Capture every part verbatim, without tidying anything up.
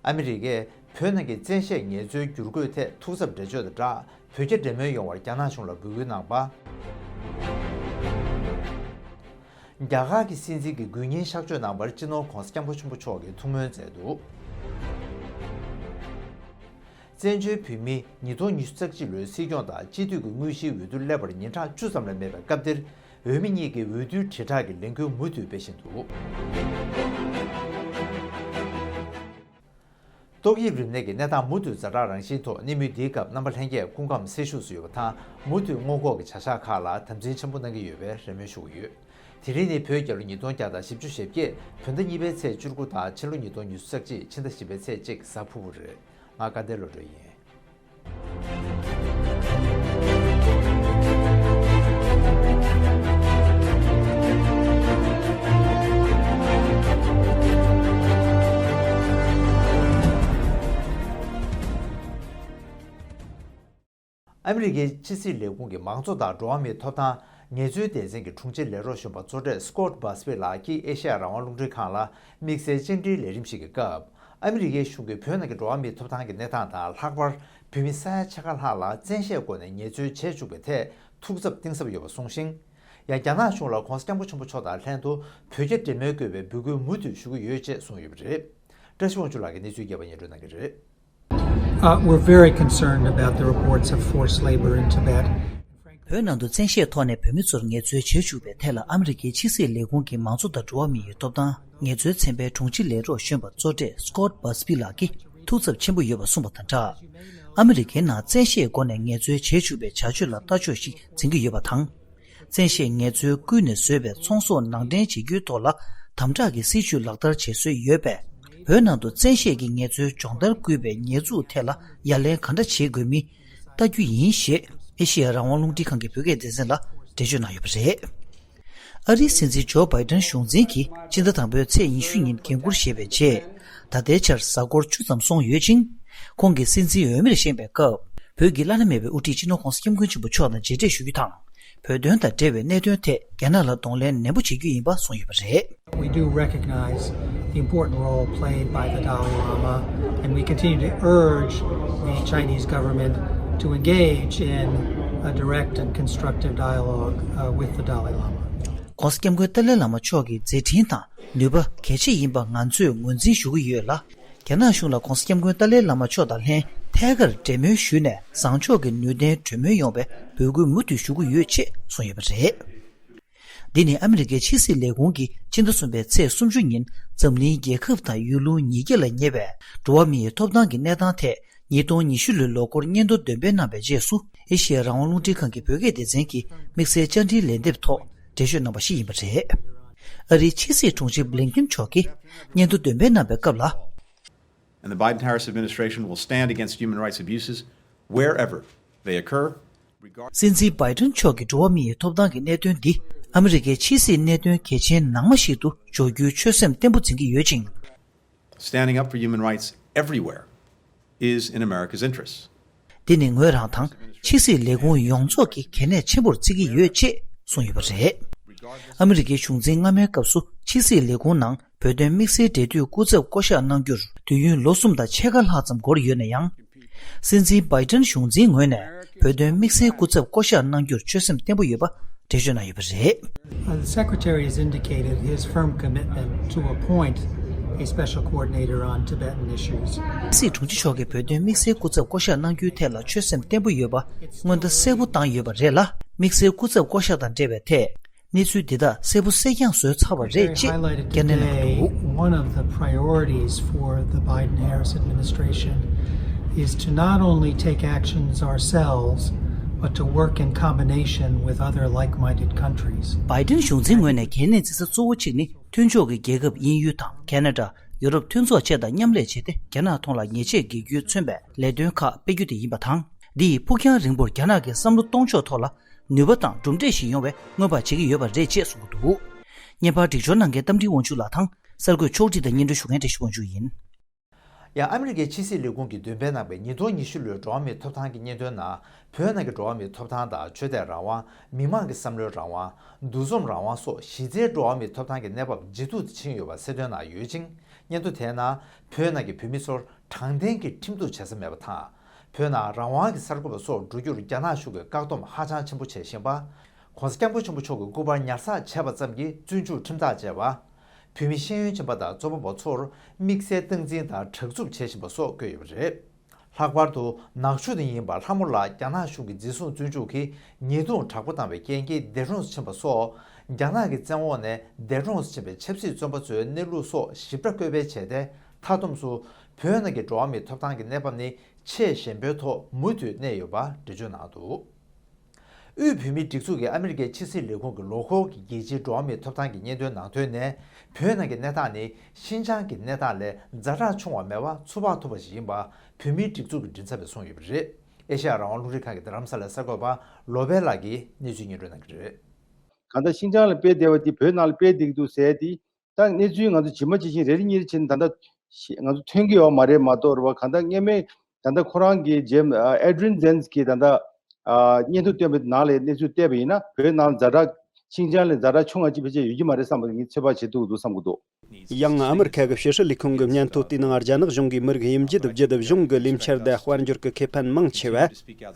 ཨ་མི་རི་ཀས་བོད་ནང་གི་བཙན་ཤེད་ངལ་རྩོལ་བསྒྱུར་བཀོད་ཐད་ཐུགས་འཚབ་འགྲེལ་བརྗོད་དང་སྦྲགས། བོད་རྒྱ་འབྲེལ་མོལ་ཡོང་བར་རྒྱ་ནག་གཞུང་ལ་འབོད་སྐུལ་གནང་བ། རྒྱ་གར་གྱི་སྲིད་འཛིན་གྱི་དགུ་བརྙན་གཤགས་བཅོས་གནང་བར་སྤྱི་ནོར་༧གོང་ས་༧སྐྱབས་མགོན་ཆེན་པོ་མཆོག་གིས་ཐུགས་སྨོན་མཛད་འདུག་བཙན་བྱོལ་བོད་མིས་ཉིས་སྟོང་ཉི་ཤུ་རྩ་གཅིག་ལོའི་སྲིད་སྐྱོང་དང་སྤྱི་འཐུས་ཀྱི་དངོས་གཞིའི་འོས་བསྡུ་སླེབས་པར་ཉིན་གྲངས་བཅུ་ཙམ་ལས་མེད་པའི་སྐབས་འདིར། འོས་མི་གཉིས་ཀྱི་འོས་བསྡུའི་དྲིལ་བསྒྲགས་ཀྱི་ལས་འགུལ་མུ་མཐུད་སྤེལ་བཞིན་འདུག་ཏོག་དབྱིབས་རིམས་ནད་ཀྱི་གནས་སྟངས་མུ་མཐུད་ཛ་དྲག་རང་བཞིན་ཐོག་གནས་མུས་འདིའི་སྐབས་རྣམ་པ་ལྷན་རྒྱས་སྐུ་ཁམས་སེལ་ཤུགས་སུ་ཡོད་པ་དང་། མུ་མཐུད་སྔོན་འགོག་གི་བྱ་གཞག་ཁག་ལ་དམ་འཛིན་ཆེན་པོ་གནང་གི་ཡོད་པའི་རེ་སྨོན་ཞུ་གི་ཡོད། དེ་རིང་ནི་བོད་རྒྱལ་ལོ་ཉིས་སྟོང་བརྒྱ་དང་བཞི་བཅུ་ཞེ་བརྒྱད། བོད་ཟླ་གཉིས་པའི་ཚེས་བཅུ་དགུ་དང་ཕྱི་ལོ་ཉིས་སྟོང་ཉི་ཤུ་རྩ་གཅིག་ཕྱི་ཟླ་བཞི་པའི་ཚེས་གཅིག་གཟའ་ཕུར་བུ་རེད། ང་སྐལ་ལྡན་བློ་གྲོས་ཡིན། ཨ་མི་རི་ཀའི་ཕྱི་སྲིད་ལས་ཁུངས་ཀྱི་མང་གཙོ་དང་འགྲོ་བ་མིའི་ཐོབ་ཐང་ངལ་རྩོལ་སྡེ་ཚན་གྱི་དྲུང་ཆེ་ལས་རོགས་གཞོན་པ་གཙོ་གྲས་Scott Busby ལགས་ཀྱིས་ཨེ་ཤེ་ཡ་རང་དབང་རླུང་འཕྲིན་ཁང་ལ་དམིགས་བསལ་བཅར་འདྲིའི་ལས་རིམ་ཞིག་གི་སྐབས། ཨ་མི་རི་ཀའི་གཞུང་གིས་བོད་ནང་གི་འགྲོ་བ་མིའི་ཐོབ་ཐང་གི་གནས་སྟངས་དང་། ལྷག་པར་བོད་མི་ས་ཡ་ཕྱེད་ཀ་ལྷག་ལ་བཙན་ཤེད་སྒོ་ནས་ངལ་རྩོལ་བྱེད་བཅུག་པའི་ཐད་ཐུགས་འཚབ་གཏིང་ཟབ་ཡོད་པ་གསུངས་ཤིང་། ཡང་རྒྱ་ནག་གཞུང་ལ་༧གོང་ས་༧སྐྱབས་མགོན་ཆེན་པོ་མཆོག་དང་ལྷན་དུ་བོད་རྒྱ་འབྲེལ་མོལ་དགོས་པའི་འབོད་སྐུལ་མུ་མཐུད་ཞུ་གི་ཡོད་ཅེས་གསུངས་ཡོད་པ་རེད། བཀྲ་ཤིས་དབང་ཕྱུག་ལགས་ཀྱིས་གནས་ཚུལ་རྒྱས་པ་སྙན་སྒྲོན་གནང་གི་རེད། Uh, we're very concerned about the reports of forced labor in Tibet. བོད་ནང་དུ་བཙན་ཤེད་ཐོག་ནས་བོད་མི་ཚོར་ངལ་རྩོལ་བྱེད་བཅུག་པའི་ཐད་ལ་ཨ་མི་རི་ཀའི་ཕྱི་སྲིད་ལས་ཁུངས་ཀྱི་མང་གཙོ་དང་འགྲོ་བ་མིའི་ཐོབ་ཐང་ངལ་རྩོལ་ཚན་པའི་དྲུང་ཆེ་ལས་རོགས་གཞོན་པ་གཙོ་གྲས་Scott Busby ལགས་ཀྱིས་ཐུགས་འཚབ་ཆེན་པོ་ཡོད་པ་གསུངས་པ་དང་སྦྲགས། ཨ་མི་རི་ཀའི་ནང་བཙན་ཤེད་སྒོ་ནས་ངལ་རྩོལ་བྱེད་བཅུག་པའི་བྱ་སྤྱོད་ལ་ལྟ་ཕྱོགས་ཤིག་འཛིན་གྱི་ཡོད་པ་དང་། བཙན་ཤེད་ངལ་རྩོལ་བསྐུལ་ནས་བཟོས་པའི་ཚོང་ཟོག་ནང་འདྲེན་བྱེད་རྒྱུའི་ཐོག་ལ་དམ་དྲག་གི་སྲིད་བྱུས་ལག་བསྟར་བྱེད་སྲོལ་ཡོད་པས། བོད་ནང་དུ་བཙན་ཤེད་ཀྱིས་ངལ་རྩོལ་སྦྱོང་བརྡར་བསྐུལ་བའི་ཉེས་འཛུགས་ཐད་ལ་ཡ་ལན་ག་འདྲ་བྱེད་དགོས་མིན་ལྟ་རྒྱུ་ཡིན་ཞེས་ཨེ་ཤེ་ཡ་རང་དབང་རླུང་འཕྲིན་ཁང་གི་བོད་སྐད་སྡེ་ཚན་ལ་འགྲེལ་བརྗོད་གནང་ཡོད་པ་རེད། ཨ་རིའི་སྲིད་འཛིན་ཇོ་བྷའི་ཏན་གཞུང་འཛིན་གྱིས་ཕྱི་ཟླ་དང་པོའི་ཚེས་ཉི་ཤུ་ཉིན་འགན་འཁུར་བཞེས་པའི་རྗེས། ད་ལྟའི་ཆར་གཟའ་འཁོར་བཅུ་ཙམ་སོང་ཡོད་ཅིང་། ཁོང་གིས་སྲིད་འཛིན་འོས་མིར་བཞེངས་པའི་སྐབས། བོད་ཀྱི་བླ་ན་མེད་པའི་དབུ་ཁྲིད་སྤྱི་ནོར་༧གོང་ས་༧སྐྱབས་མགོན་ཆེན་པོ་མཆོག་དང་མཇལ་འཕྲད་ཞུ་རྒྱུ་དང་། བོད་དོན་དང་འབྲེལ་བའི་གནད་དོན་ཐད་རྒྱ་ནག་ལ་གདོང་ལེན་ནན་པོ་བྱེད་རྒྱུ་ཡིན་པ་གསུངས་ཡོད་པ་རེད། We do recognize the important role played by the Dalai Lama, and we continue to urge the Chinese government to engage in a direct and constructive dialogue, uh, with the Dalai Lama. ༧གོང་ས་༧སྐྱབས་མགོན་ཏཱ་ལའི་བླ་མ་མཆོག་གི་མཛད་འཕྲིན་དང་ནུས་པ་གལ་ཆེ་ཡིན་པ་ང་ཚོས་ངོས་འཛིན་ཞུ་གི་ཡོད་ལ། རྒྱ་ནག་གཞུང་ལ་༧གོང་ས་༧སྐྱབས་མགོན་ཏཱ་ལའི་བླ་མ་མཆོག་དང་ལྷན་ཐད་ཀར་འབྲེལ་མོལ་ཞུས་ནས་བཟང་ཕྱོགས་ཀྱི་ནུས་ལྡན་གྲོས་མོལ་ཡོང་བའི་འབོད་སྐུལ་མུ་མཐུད་ཞུ་གི་ཡོད་ཅེས་གསུངས་ཡོད་པ་རེད། འདི་ནི་ཨ་མི་རི་ཀའི་ཕྱི་སྲིད་ལས་ཁུངས་ཀྱིས་ཕྱི་ཟླ་གསུམ་པའི་ཚེས་སུམ་ཅུ་ཉིན་འཛམ་གླིང་རྒྱལ་ཁབ་དང་ཡུལ་ལུང་ཉིས་བརྒྱ་ལ་ཉེ་བའི་འགྲོ་བ་མིའི་ཐོབ་ཐང་གི་གནས་སྟངས་ཐད་ཉིས་སྟོང་ཉི་ཤུ་ལོའི་ལོ་འཁོར་སྙན་ཐོ་འདོན་སྤེལ་གནང་བའི་རྗེས་སུ་ཨེ་ཤེ་ཡ་རང་དབང་རླུང་འཕྲིན་ཁང་གི་བོད་སྐད་སྡེ་ཚན་གྱིས་དམིགས་བསལ་བཅར་འདྲིའི་ལན་འདེབས་ཐོག་འགྲེལ་བརྗོད་གནང་པ་ཞིག་ཡིན་པ་རེད། ཨ་རིའི་ཕྱི་སྲིད་དྲུང་ཆེ་བྷི་ལིན་ཀིན་མཆོག་གིས་སྙན་ཐོ་འདོན་སྤེལ་གནང་པའི་སྐབས་ལ། And the Biden Harris administration will stand against human rights abuses wherever they occur, regardless. སྲིད་འཛིན་བྷའི་ཏན་མཆོག་གིས་འགྲོ་བ་མིའི་ཐོབ་ཐང་གི་གནད་དོན་འདི་ཨ་མི་རི་ཀའི་ཕྱི་སྲིད་གནད་དོན་གལ་ཆེན་ནང་མ་ཞིག་ཏུ་འཇོག་རྒྱུའི་ཆོད་སེམས་བརྟན་པོ་འཛིན་གྱི་ཡོད་ཅིང་། Standing up for human rights everywhere is in America's interest. འདི་ནི་ངོས་རང་དང་ཕྱི་སྲིད་ལས་ཁུངས་ཡོངས་རྫོགས་ཀྱི་གལ་གནད་ཆེན་པོར་བརྩི་གི་ཡོད་ཅེས་གསུངས་ཡོད་པ་རེད། ཨ་མི་རི་ཀའི་གཞུང་འཛིན་སྔ་མའི་སྐབས་སུ་ཕྱི་སྲིད་ལས་ཁུངས་ནང་བོད་དོན་དམིགས་བསལ་འབྲེལ་མཐུད་སྐུ་ཚབ་བསྐོ་གཞག་གནང་རྒྱུར་དུས་ཡུན་ལོ་གསུམ་དང་ཕྱེད་ཀ་ལྷག་ཙམ་འགོར་ཡོད་ན་ཡང་། སྲིད་འཛིན་བྷའི་ཏན་གཞུང་འཛིན་ངོས་ནས་བོད་དོན་དམིགས་བསལ་སྐུ་ཚབ་བསྐོ་གཞག་གནང་རྒྱུར་ཆོད་སེམས་བརྟན་པོ་ཡོད་པ་འགྲེལ་བརྗོད་གནང་ཡོད་པ་རེད། Uh, the Secretary has indicated his firm commitment to appoint a special coordinator on Tibetan issues. སྲིད་དྲུང་ཆེ་མཆོག་གིས་བོད་དོན་དམིགས་བསལ་སྐུ་ཚབ་བསྐོ་གཞག་གནང་རྒྱུའི་ཐད་ལ་ཆོད་སེམས་བརྟན་པོ་ཡོད་པ་སྔོན་བརྡ་གསལ་པོ་བཏང་ཡོད་པ་རེད་ལ། དམིགས་བསལ་སྐུ་ཚབ་བསྐོ་གཞག་དང་འབྲེལ་བའི་ཐད། གནས་ཚུལ་འདི་དག་གསལ་པོ་གསལ་རྐྱང་བཟོས་ཚར་བ་རེད་ཅེས་བཀའ་ནན་གནང་གི་འདུག One of the priorities for the Biden-Harris administration is to not only take actions ourselves, but to work in combination with other like-minded countries. བྷའི་ཏན་གཞུང་འཛིན་ངོས་ནས་གལ་གནད་བརྩི་ས་གཙོ་བོ་གཅིག་ནི་མཐུན་ཕྱོགས་ཀྱི་རྒྱལ་ཁབ་དབྱིན་ཡུལ་དང་ཁེ་ན་ཌ། ཡུ་རོབ་མཐུན་ཚོགས་བཅས་དང་མཉམ་ལས་བྱས་ཏེ་རྒྱ་ནག་ཐོག་ལ་ཉེས་ཆད་འགེལ་རྒྱུས་མཚོན་པའི་ལས་དོན་ཁག་སྤེལ་རྒྱུ་དེ་ཡིན་པ་དང་། འདི་ཡིས་ཕུགས་རྒྱང་རིང་པོར་རྒྱ་ནག་གི་བསམ་བློ་གཏོང་ཕྱོགས་ཐོག་ལ་ནུས་པ་དང་གྲུབ་འབྲས་ཤིག་ཡོང་བའི་སྔོན་དཔག་བྱེད་ཀྱི་ཡོད་པ་རེད་ཅེས་གསུངས་ཀྱི་འདུག་བརྙན་པར་སྒྲིག་སྦྱོར་གནང་མཁན་རྟ་མགྲིན་དབང་ཕྱུག་ལགས་དང་གསར་འགོད་ཕྱོགས་སྒྲིག་དང་སྙན་སྒྲོན་ཞུ་མཁན་བཀྲ་ཤིས་དབང་ཕྱུག་ཡིན། ཡང་ཨ་མི་རི་ཀའི་ཕྱི་སྲིད་ལས་ཁུངས་ཀྱིས་འདོན་སྤེལ་གནང་པའི་ཉིས་སྟོང་ཉི་ཤུ་ལོའི་འགྲོ་བ་མིའི་ཐོབ་ཐང་གི་སྙན་ཐོའི་ནང་། བོད་ནང་གི་འགྲོ་བ་མིའི་ཐོབ་ཐང་དང་ཆོས་དད་རང་དབང་། མི་མང་གི་བསམ་བློའི་རང་དབང་། འདུ་འཛོམས་རང་དབང་སོགས་གཞི་རྩའི་འགྲོ་བ་མིའི་ཐོབ་ཐང་གི་གནས་བབ་ཇེ་སྡུག་ཏུ་ཕྱིན་ཡོད་པ་གསལ་སྟོན་གནང་ཡོད་ཅིང་། སྙན་ཐོ་དེའི་ནང་བོད་ནང་གི་བོད་མི་ཚོར་དྲང་བདེན་གྱི་ཁྲིམས་གཏུག་བྱེད་ས་མེད་པ་དང་། བོད་ནང་རང་དབང་གི་གསར་འགོད་པ་སོགས་འགྲོ་རྒྱུར་རྒྱ་ནག་གཞུང་གིས་བཀག་སྡོམ་ཧ་ཅང་ཆེན་པོ་བྱེད་བཞིན་པ། ༸གོང་ས་༸སྐྱབས་མགོན་ཆེན་པོ་མཆོག་གི་སྐུ་པར་ཉར་ཚགས་བྱས་པ་ཙམ་གྱིས་བཙོན་འཇུག་ཁྲིམས་ཐག་བཅད་པ། བོད་མི་ཤེས་ཡོན་ཅན་པ་དང་རྩོམ་པ་པོ་ཚོར་དམིགས་བསལ་སྟངས་འཛིན་དང་དྲག་རྩུབ་བྱེད་བཞིན་པ་སོགས་བཀོད་ཡོད་པ་རེད། ལྷག་པར་དུ་ནག་ཆུ་ནས་ཡིན་པ་ལྷ་མོ་ལགས་རྒྱ་ནག་གཞུང་གིས་འཛིན་བཟུང་བཙོན་འཇུག་གིས་ཉེས་རྡུང་དྲག་པོ་བཏང་བའི་རྐྱེན་གྱིས་འདས་གྲོངས་སུ་ཕྱིན་པ་སོགས། རྒྱ་ནག་གི་བཙན་འོག་ནས་འདས་གྲོངས་སུ་ཕྱིན་པའི་ཆབ་སྲིད་བཙོན་པ་ཚོའི་གནས་ལུགས་སོགས་ཞིབ་ཕྲ་བཀོད་སྤེལ་བྱས་ཏེ། མཐའ་སྡོམ་སུ་བོད་ནང་གི་འགྲོ་བ་མིའི་ཐོབ་ཐང་གི་གནས་བབ་ནི་ཆེས་ཞན་པའི་ཐོག་མུ་མཐུད་གནས་ཡོད་པ་འགྲེལ་བརྗོད་གནང་འདུག་དབུས་བོད་མིའི་སྒྲིག་འཛུགས་ཀྱི་ཨ་མི་རི་ཀའི་ཕྱི་སྲིད་ལས་ཁུངས་ཀྱི་ལོ་འཁོར་གྱི་རྒྱལ་སྤྱིའི་འགྲོ་བ་མིའི་ཐོབ་ཐང་གི་སྙན་ཐོའི་ནང་དོན་ནས། བོད་ནང་གི་གནས་སྟངས་ནི་ཤིན་ཅང་གི་གནས་སྟངས་ལས་ཛ་དྲག་ཆུང་བ་མེད་པར་ཚོད་དཔག་ཐུབ་པ་ཞིག་ཡིན་པ་བོད་མིའི་སྒྲིག་འཛུགས་ཀྱི་མགྲིན་ཚབ་པས་གསུངས་ཡོད་པ་རེད། ཨེ་ཤ་ཡ་རང་དབང་རླུང་འཕྲིན་ཁང་གི་རྡ་རམ་ས་ལའི་གསར་འགོད་པ་བློ་བྷེ་ལགས་ཀྱིས་གནས་ཚུལ་སྙན་སྒྲོན་གནང་གི་རེད། གང་ལྟར་ཤིན་ཅང་ལ་སྤེལ་བསྡད་པ་དེ་བོད་ནང་ལ་སྤེལ་བསྡད་ཀྱི་འདུག་ཟེར་ཏེ། ད་གནས་ཚུལ་ང་ཚོ་ཇི་མ་ཇི་བཞིན་རེ་རེ་གཉིས་རེ་བྱས་ནས་ད་ལྟ་ཤི- ང་ཚོ་ཐོན་གྱི་ཡོད་མ་རེད་མ་གཏོགས་རེད་བ། གང་ལྟར་སྔོན་མའི་ད་ལྟ་ཁོ་རང་གི་ཇེམ- ཨ་ཨེ་ཌི་རིན་ཛེན་སི་གིས་ད་ལྟ་ཨ་སྙན་ཐོ་བཏོན་པའི་ནང་ལ་གནས་ཚུལ་བལྟས་པ་ཡིན་ན། བོད་ནང་ཛ་དྲག་ཤིན་ཅང་ལས་ཛ་དྲག་ཆུང་བ་ཅིག་ཕལ་ཆེར་ཡོད་ཀྱི་མ་རེད་བསམ་པ་ངས་ཚོད་དཔག་བྱེད་ཐུབ་ཀྱི་འདུག་བསམ་གྱི་འདུག་ཡང་ཨ་མི་རི་ཁ་གི་ཕྱི་སྲིད་ལས་ཁུངས་ཀྱི་སྙན་ཐོ་དེའི་ནང་རྒྱ་ནག་གཞུང་གིས་མི་རིགས་དབྱེ་འབྱེད་བརྒྱུད་བཞུང་གི་ལས་འཆར་དང་དཔལ་འབྱོར་གྱི་ཁེ་ཕན་མང་ཆེ་བ་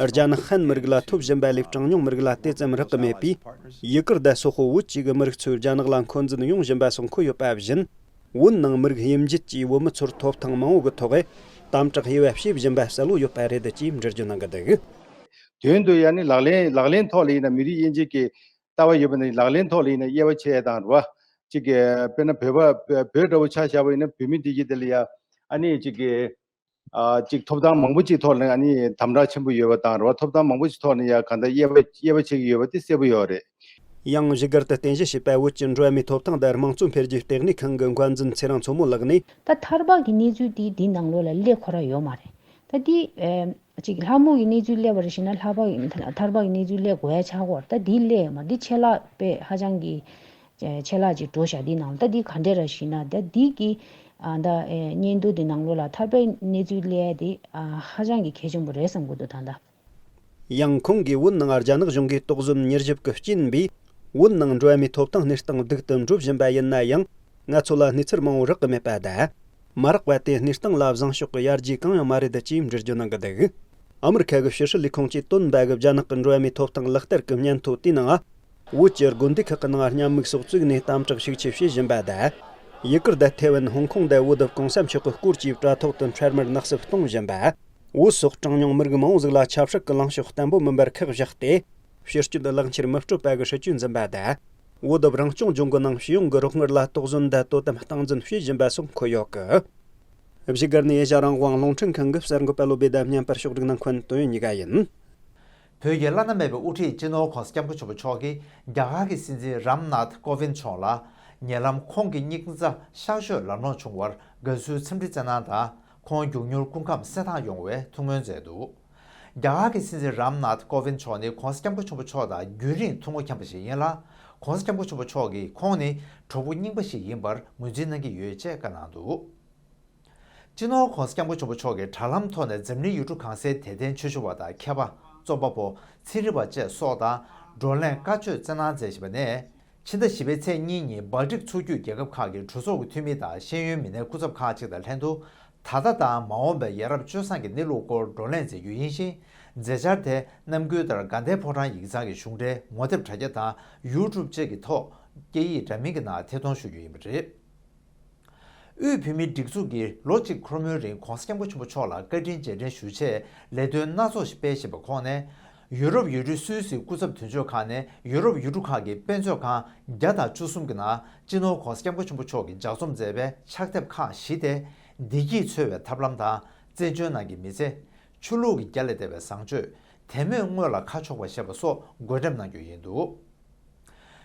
རྒྱ་ནག་ཧན་མི་རིགས་ལ་ཐོབ་བཞིན་པ་ལས། གྲངས་ཉུང་མི་རིགས་ལ་དེ་ཙམ་རག་གི་མེད་པས། ཡུ་གུར་དང་སོག་པོ་བོད་བཅས་ཀྱི་མི་རིགས་ཚོས་རྒྱ་ནག་ལ་འཁོན་འཛིན་ཡོང་བཞིན་པ་སོགས་འཁོད་ཡོད་པ་བཞིན། བོད་ནང་མི་རིགས་དབྱེ་འབྱེད་ཀྱིས་བོད་མི་ཚོར་ཐོབ་ཐང་མང་བོ་གི་ཐོག་དམ་དྲག་དབྱེ་བ་ཕྱེ་བཞིན་པ་གསལ་བོ་ཡོད་པ་རེད་ཅེས་འགྲེལ་བརྗོད་གནང་གི་འདུག་དོན་དུ་ཡང་ནི་ལག་ལེན་ལག་ལེན་ཐོག་ལ་ཡིན་ན་མི་རིགས་དབྱེ་འབྱེད་ཀྱི་ལྟ་བ་ཡོད་པ་ནི་ལག་ལེན་ཐོག་ལ་ཡིན་ན་དབྱེ་བ་ཕྱེ་ཡ་དང་རེད་བ། གཅིག་གི་དཔེར་ན་བོད་པ་བོད་འདྲ་བོ་ཆ་བཞག་པ་ཡིན་ན་བོད་མི་འདི་གི་དེ་ལ་ཡ་ཨ་ནི་གཅིག་གི་ཨ་གཅིག་ཐོབ་ཐང་མང་པོ་གཅིག་ཐོག་ལ་ཨ་ནི་དམ་དྲག་ཆེན་པོ་ཡོད་པ་དང་རེད་བ། ཐོབ་ཐང་མང་པོ་གཅིག་ཐོག་ནས་ཡ་གང་ལྟར་དབྱེ་བ་དབྱེ་བ་ཕྱེ་གི་ཡོད་པ་དེ་གསལ་པོ་ཡོད་རེད། ཡང་བཞུགས་སྒར་དུ་རྟེན་གཞི་བྱས་པའི་བོད་ཀྱི་འགྲོ་བ་མིའི་ཐོབ་ཐང་དང་དམངས་གཙོ་འཕེལ་རྒྱས་ལྟེ་གནས་ཁང་གི་འགན་འཛིན་ཚེ་རིང་མཚོ་མོ་ལགས་ནས། ད་ཐར་པ་གི་གནས་ཚུལ་དེ་འདི་ནང་ལོགས་ལ་སླེབས་ཁོ་རང་ཡོད་མ་རེད། ད་འདི་ཨེ་ཅིག་ལྷ་མོ་གི་གནས་ཚུལ་སླེབས་པ་རེད་ཞེ་ན། ལྷ་པ་གི་ཐར་པ་གི་གནས་ཚུལ་སླེབས་དགོས་ཡ་ཆགས་ཀྱི་ཡོད་རེད། ད་འདི་སླེབས་ཡོད་མ་རེད། འདི་ཆད་ལྷག་དཔེ་ཧ་ཅང་གི་ཆད་ལྷག་ཅིག་འགྲོ་ཤག་འདི་ནང་ལ། ད་འདི་ག་འདྲས་རེད་ཞེ་ན། ད་འདི་གི་ཨ་ད་ཨེ་སྙན་ཐོ་འདི་ནང་ལོགས་ལ་ཐར་པའི་གནས་ཚུལ་སླེབས་ཡ་དེ་ཨ་ཧ་ཅང་གི་གལ་ཆེན་པོ་རེད་བསམ་གྱི་འདུག་ད་ལྟ། ཡང་ཁོང་གིས་བོད་ནང་རྒྱ་ནག་གཞུང་གིས་དོགས་ཟོན་ཉེར་ཞིབ་ཀྱི་རྐྱེན་པས། བོད་ནང་འགྲོ་བ་མིའི་ཐོབ་ཐང་གནས་སྟངས་སྡུག་ཏུ་འགྲོ་བཞིན་པ་ཡིན་ན་ཡང་། ང་ཚོ་ལ་གནས་ཚུལ་མང་བོ་རག་གི་མེད་པ་དང་། མ་རག་པ་དེ་གནས་སྟངས་ལ་བཟང་ཕྱོགས་ཀྱི་ཡར་རྒྱས་གང་ཡང་མ་རེད་ཅེས་འགྲེལ་བརྗོད་གནང་གི་འདུག་ཨ་མི་རི་ཁ་གི་ཕྱི་སྲིད་ལས་ཁུངས་ཀྱིས་བཏོན་པ་གི་རྒྱ་ནག་གི་འགྲོ་བ་མིའི་ཐོབ་ཐང་ལག་བསྟར་གྱི་སྙན་ཐོ་དེའི་ནང་། བོད་ཀྱི་དགོན་སྡེ་ཁག་གི་ནང་བརྙན་མིག་སོགས་བཙུགས་ནས་དམ་དྲག་ཤུགས་ཆེ་བྱེད་བཞིན་པ་དང་། ཡུ་གུར་དང་ཐེ་ཝན། ཧོང་ཀོང་དང་བོད་དུ་གོང་ས་མཆོག་གི་སྐོར་གྱི་དྲ་ཐོག་ཏུ་འཕྲལ་མར་ནག་བསུབ་གཏོང་བཞིན་པ། བོད་སོགས་གྲངས་ཉུང་མི་རིགས་མང་བོ་ཟིག་ལ་ཆབ་སྲིད་ཀྱི་ལངས་ཕྱོགས་བརྟན་པོ་མིན་པར་ཁག་བཞག་སྟེ། ཕྱི་སྐྱོད་ལག་འཁྱེར་མི་སྤྲོད་པ་གི་སྲིད་ཇུས་འཛིན་པ་དང་། བོད་དུ་རང་སྐྱོང་ལྗོངས་ཀྱི་ནང་ཕྱི་ཡོང་གི་རོགས་དངུལ་ལ་དོགས་ཟོན་དང་དོ་དམ་སྟངས་འཛིན་བྱེད་བཞིན་པ་སོགས་འཁོད་ཡོད་གི། བཞུགས་སྒར་ནས་ཨེ་ཤ་རང་དབང་རླུང་འཕྲིན་ཁང་གི་གསར་འགོད་པ་བློ་བྷེ་དང་བརྙན་པར་ཕྱོགས་སྒྲིག་གནང་མཁན་དོན་ཡོད་གཉིས་ཀ་ཡིན། བོད་ཀྱི་བླ་ན་མེད་པའི་དབུ་ཁྲིད་སྤྱི་ནོར་༸གོང་ས་༸སྐྱབས་མགོན་ཆེན་པོ་མཆོག་གིས་རྒྱ་གར་གྱི་སྲིད་འཛིན་རམ་ནཱཐ་ཀོ་ཝིན་མཆོག་ལ་ཉེ་ལམ་ཁོང་གི་སྙིང་རྩ་གཤགས་བཅོས་ལམ་ལྷོང་བྱུང་བར་དགའ་བསུའི་འཚམས་འདྲི་བསྩལ་གནང་དང་། ཁོང་མགྱོགས་མྱུར་སྐུ་ཁམས་གསལ་ཐང་ཡོང་བའི་ཐུགས་སྨོན་མཛད་འདུག་རྒྱ་གར་གྱི་སྲིད་འཛིན་རམ་ནཱཐ་ཀོ་ཝིན་མཆོག་ནི་༸གོང་ས་༸སྐྱབས་མགོན་ཆེན་པོ་མཆོག་དང་རྒྱུན་རིང་ཐུགས་མོས་མཁྱེན་པ་ཞིག་ཡིན་ལ། ༸གོང་ས་༸སྐྱབས་མགོན་ཆེན་པོ་མཆོག་གིས་ཁོང་ནི་གྲོགས་པོ་རྙིང་པ་ཞིག་ཡིན་པར་ངོས་འཛིན་གནང་གི་ཡོད་ཅེས་བཀའ་གནང་འདུག་སྤྱི་ནོར་༸གོང་ས་༸སྐྱབས་མགོན་ཆེན་པོ་མཆོག་གིས་དྲ་ལམ་ཐོག་ནས་འཛམ་གླིང་ཡུལ་གྲུ་གང་སའི་དད་ལྡན་ཆོས་ཞུ་བ་དང་མཁས་པ། རྩོམ་པ་པོ། ཚན་རིག་པ་བཅས་སོགས་དང་བགྲོ་གླེང་བཀའ་ཆོས་སྩལ་གནང་མཛད་བཞིན་པ་ནས། ཕྱི་ཟླ་བཞི་པའི་ཚེས་གཉིས་ཉིན་སྦལ་ཏིག་ཚོགས་རྒྱུད་རྒྱལ་ཁབ་ཁག་གི་གྲོས་ཚོགས་ཀྱི་འཐུས་མི་དང་ཤེས་ཡོན་མི་སྣའི་སྐུ་ཚབ་ཁག་ཅིག་དང་ལྷན་དུ། ད་ལྟ་དང་མ་འོངས་པའི་ཡ་རབས་སྤྱོད་བཟང་གི་གནས་ལུགས་སྐོར་བགྲོ་གླེང་མཛད་རྒྱུ་ཡིན་ཞིང་། མཛད་འཆར་དེ་ནམ་རྒྱུན་ལྟར་དགའ་ལྡན་ཕོ་བྲང་ཡིག་ཚང་གི་གཞུང་འབྲེལ་ངོ་དེབ་དྲ་རྒྱ་དང་ཡུ་ཊུབ་བཅས་ཀྱི་ཐོག་སྐད་ཡིག་འདྲ་མིན་གྱི་ནང་ཐད་གཏོང་ཞུ་རྒྱུ་ཡིན་པ་རེད། དབུས་བོད་མིའི་སྒྲིག་འཛུགས་ཀྱིས་ལོ་གཅིག་འཁོར་མོའི་རིང་༸གོང་ས་༸སྐྱབས་མགོན་ཆེན་པོ་མཆོག་ལ་བཀའ་དྲིན་རྗེས་དྲན་ཞུ་ཆེད་ལས་དོན་སྣ་ཚོགས་ཤིག་སྤེལ་བཞིན་པ་ཁོངས་ནས། ཡུ་རོབ་ཡུལ་གྲུའི་སུད་སིའི་སྐུ་ཚབ་དོན་གཅོད་ཁང་ནས་ཡུ་རོབ་ཡུལ་གྲུ་ཁག་གི་དཔེ་མཛོད་ཁང་བརྒྱ་དང་བཅུ་གསུམ་གྱི་ནང་སྤྱི་ནོར་༸གོང་ས་༸སྐྱབས་མགོན་ཆེན་པོ་མཆོག་གིས་ལྗགས་རྩོམ་མཛད་པའི་ཕྱག་དེབ་ཁག་བཞི་སྟེ། བདེ་སྐྱིད་འཚོལ་བའི་ཐབས་ལམ་དང་། བཙན་བྱོལ་ནང་གི་མི་ཚེ། ཆོས་ལུགས་ཀྱི་རྒྱ་ལས་འདས་པའི་བཟང་སྤྱོད། དད་མོས་དངོས་ལ་ཁ་ཕྱོགས་པ་ཞེས་པ་སོགས་འགོད་འགྲེམས་གནང་རྒྱུ་ཡིན་འདུག་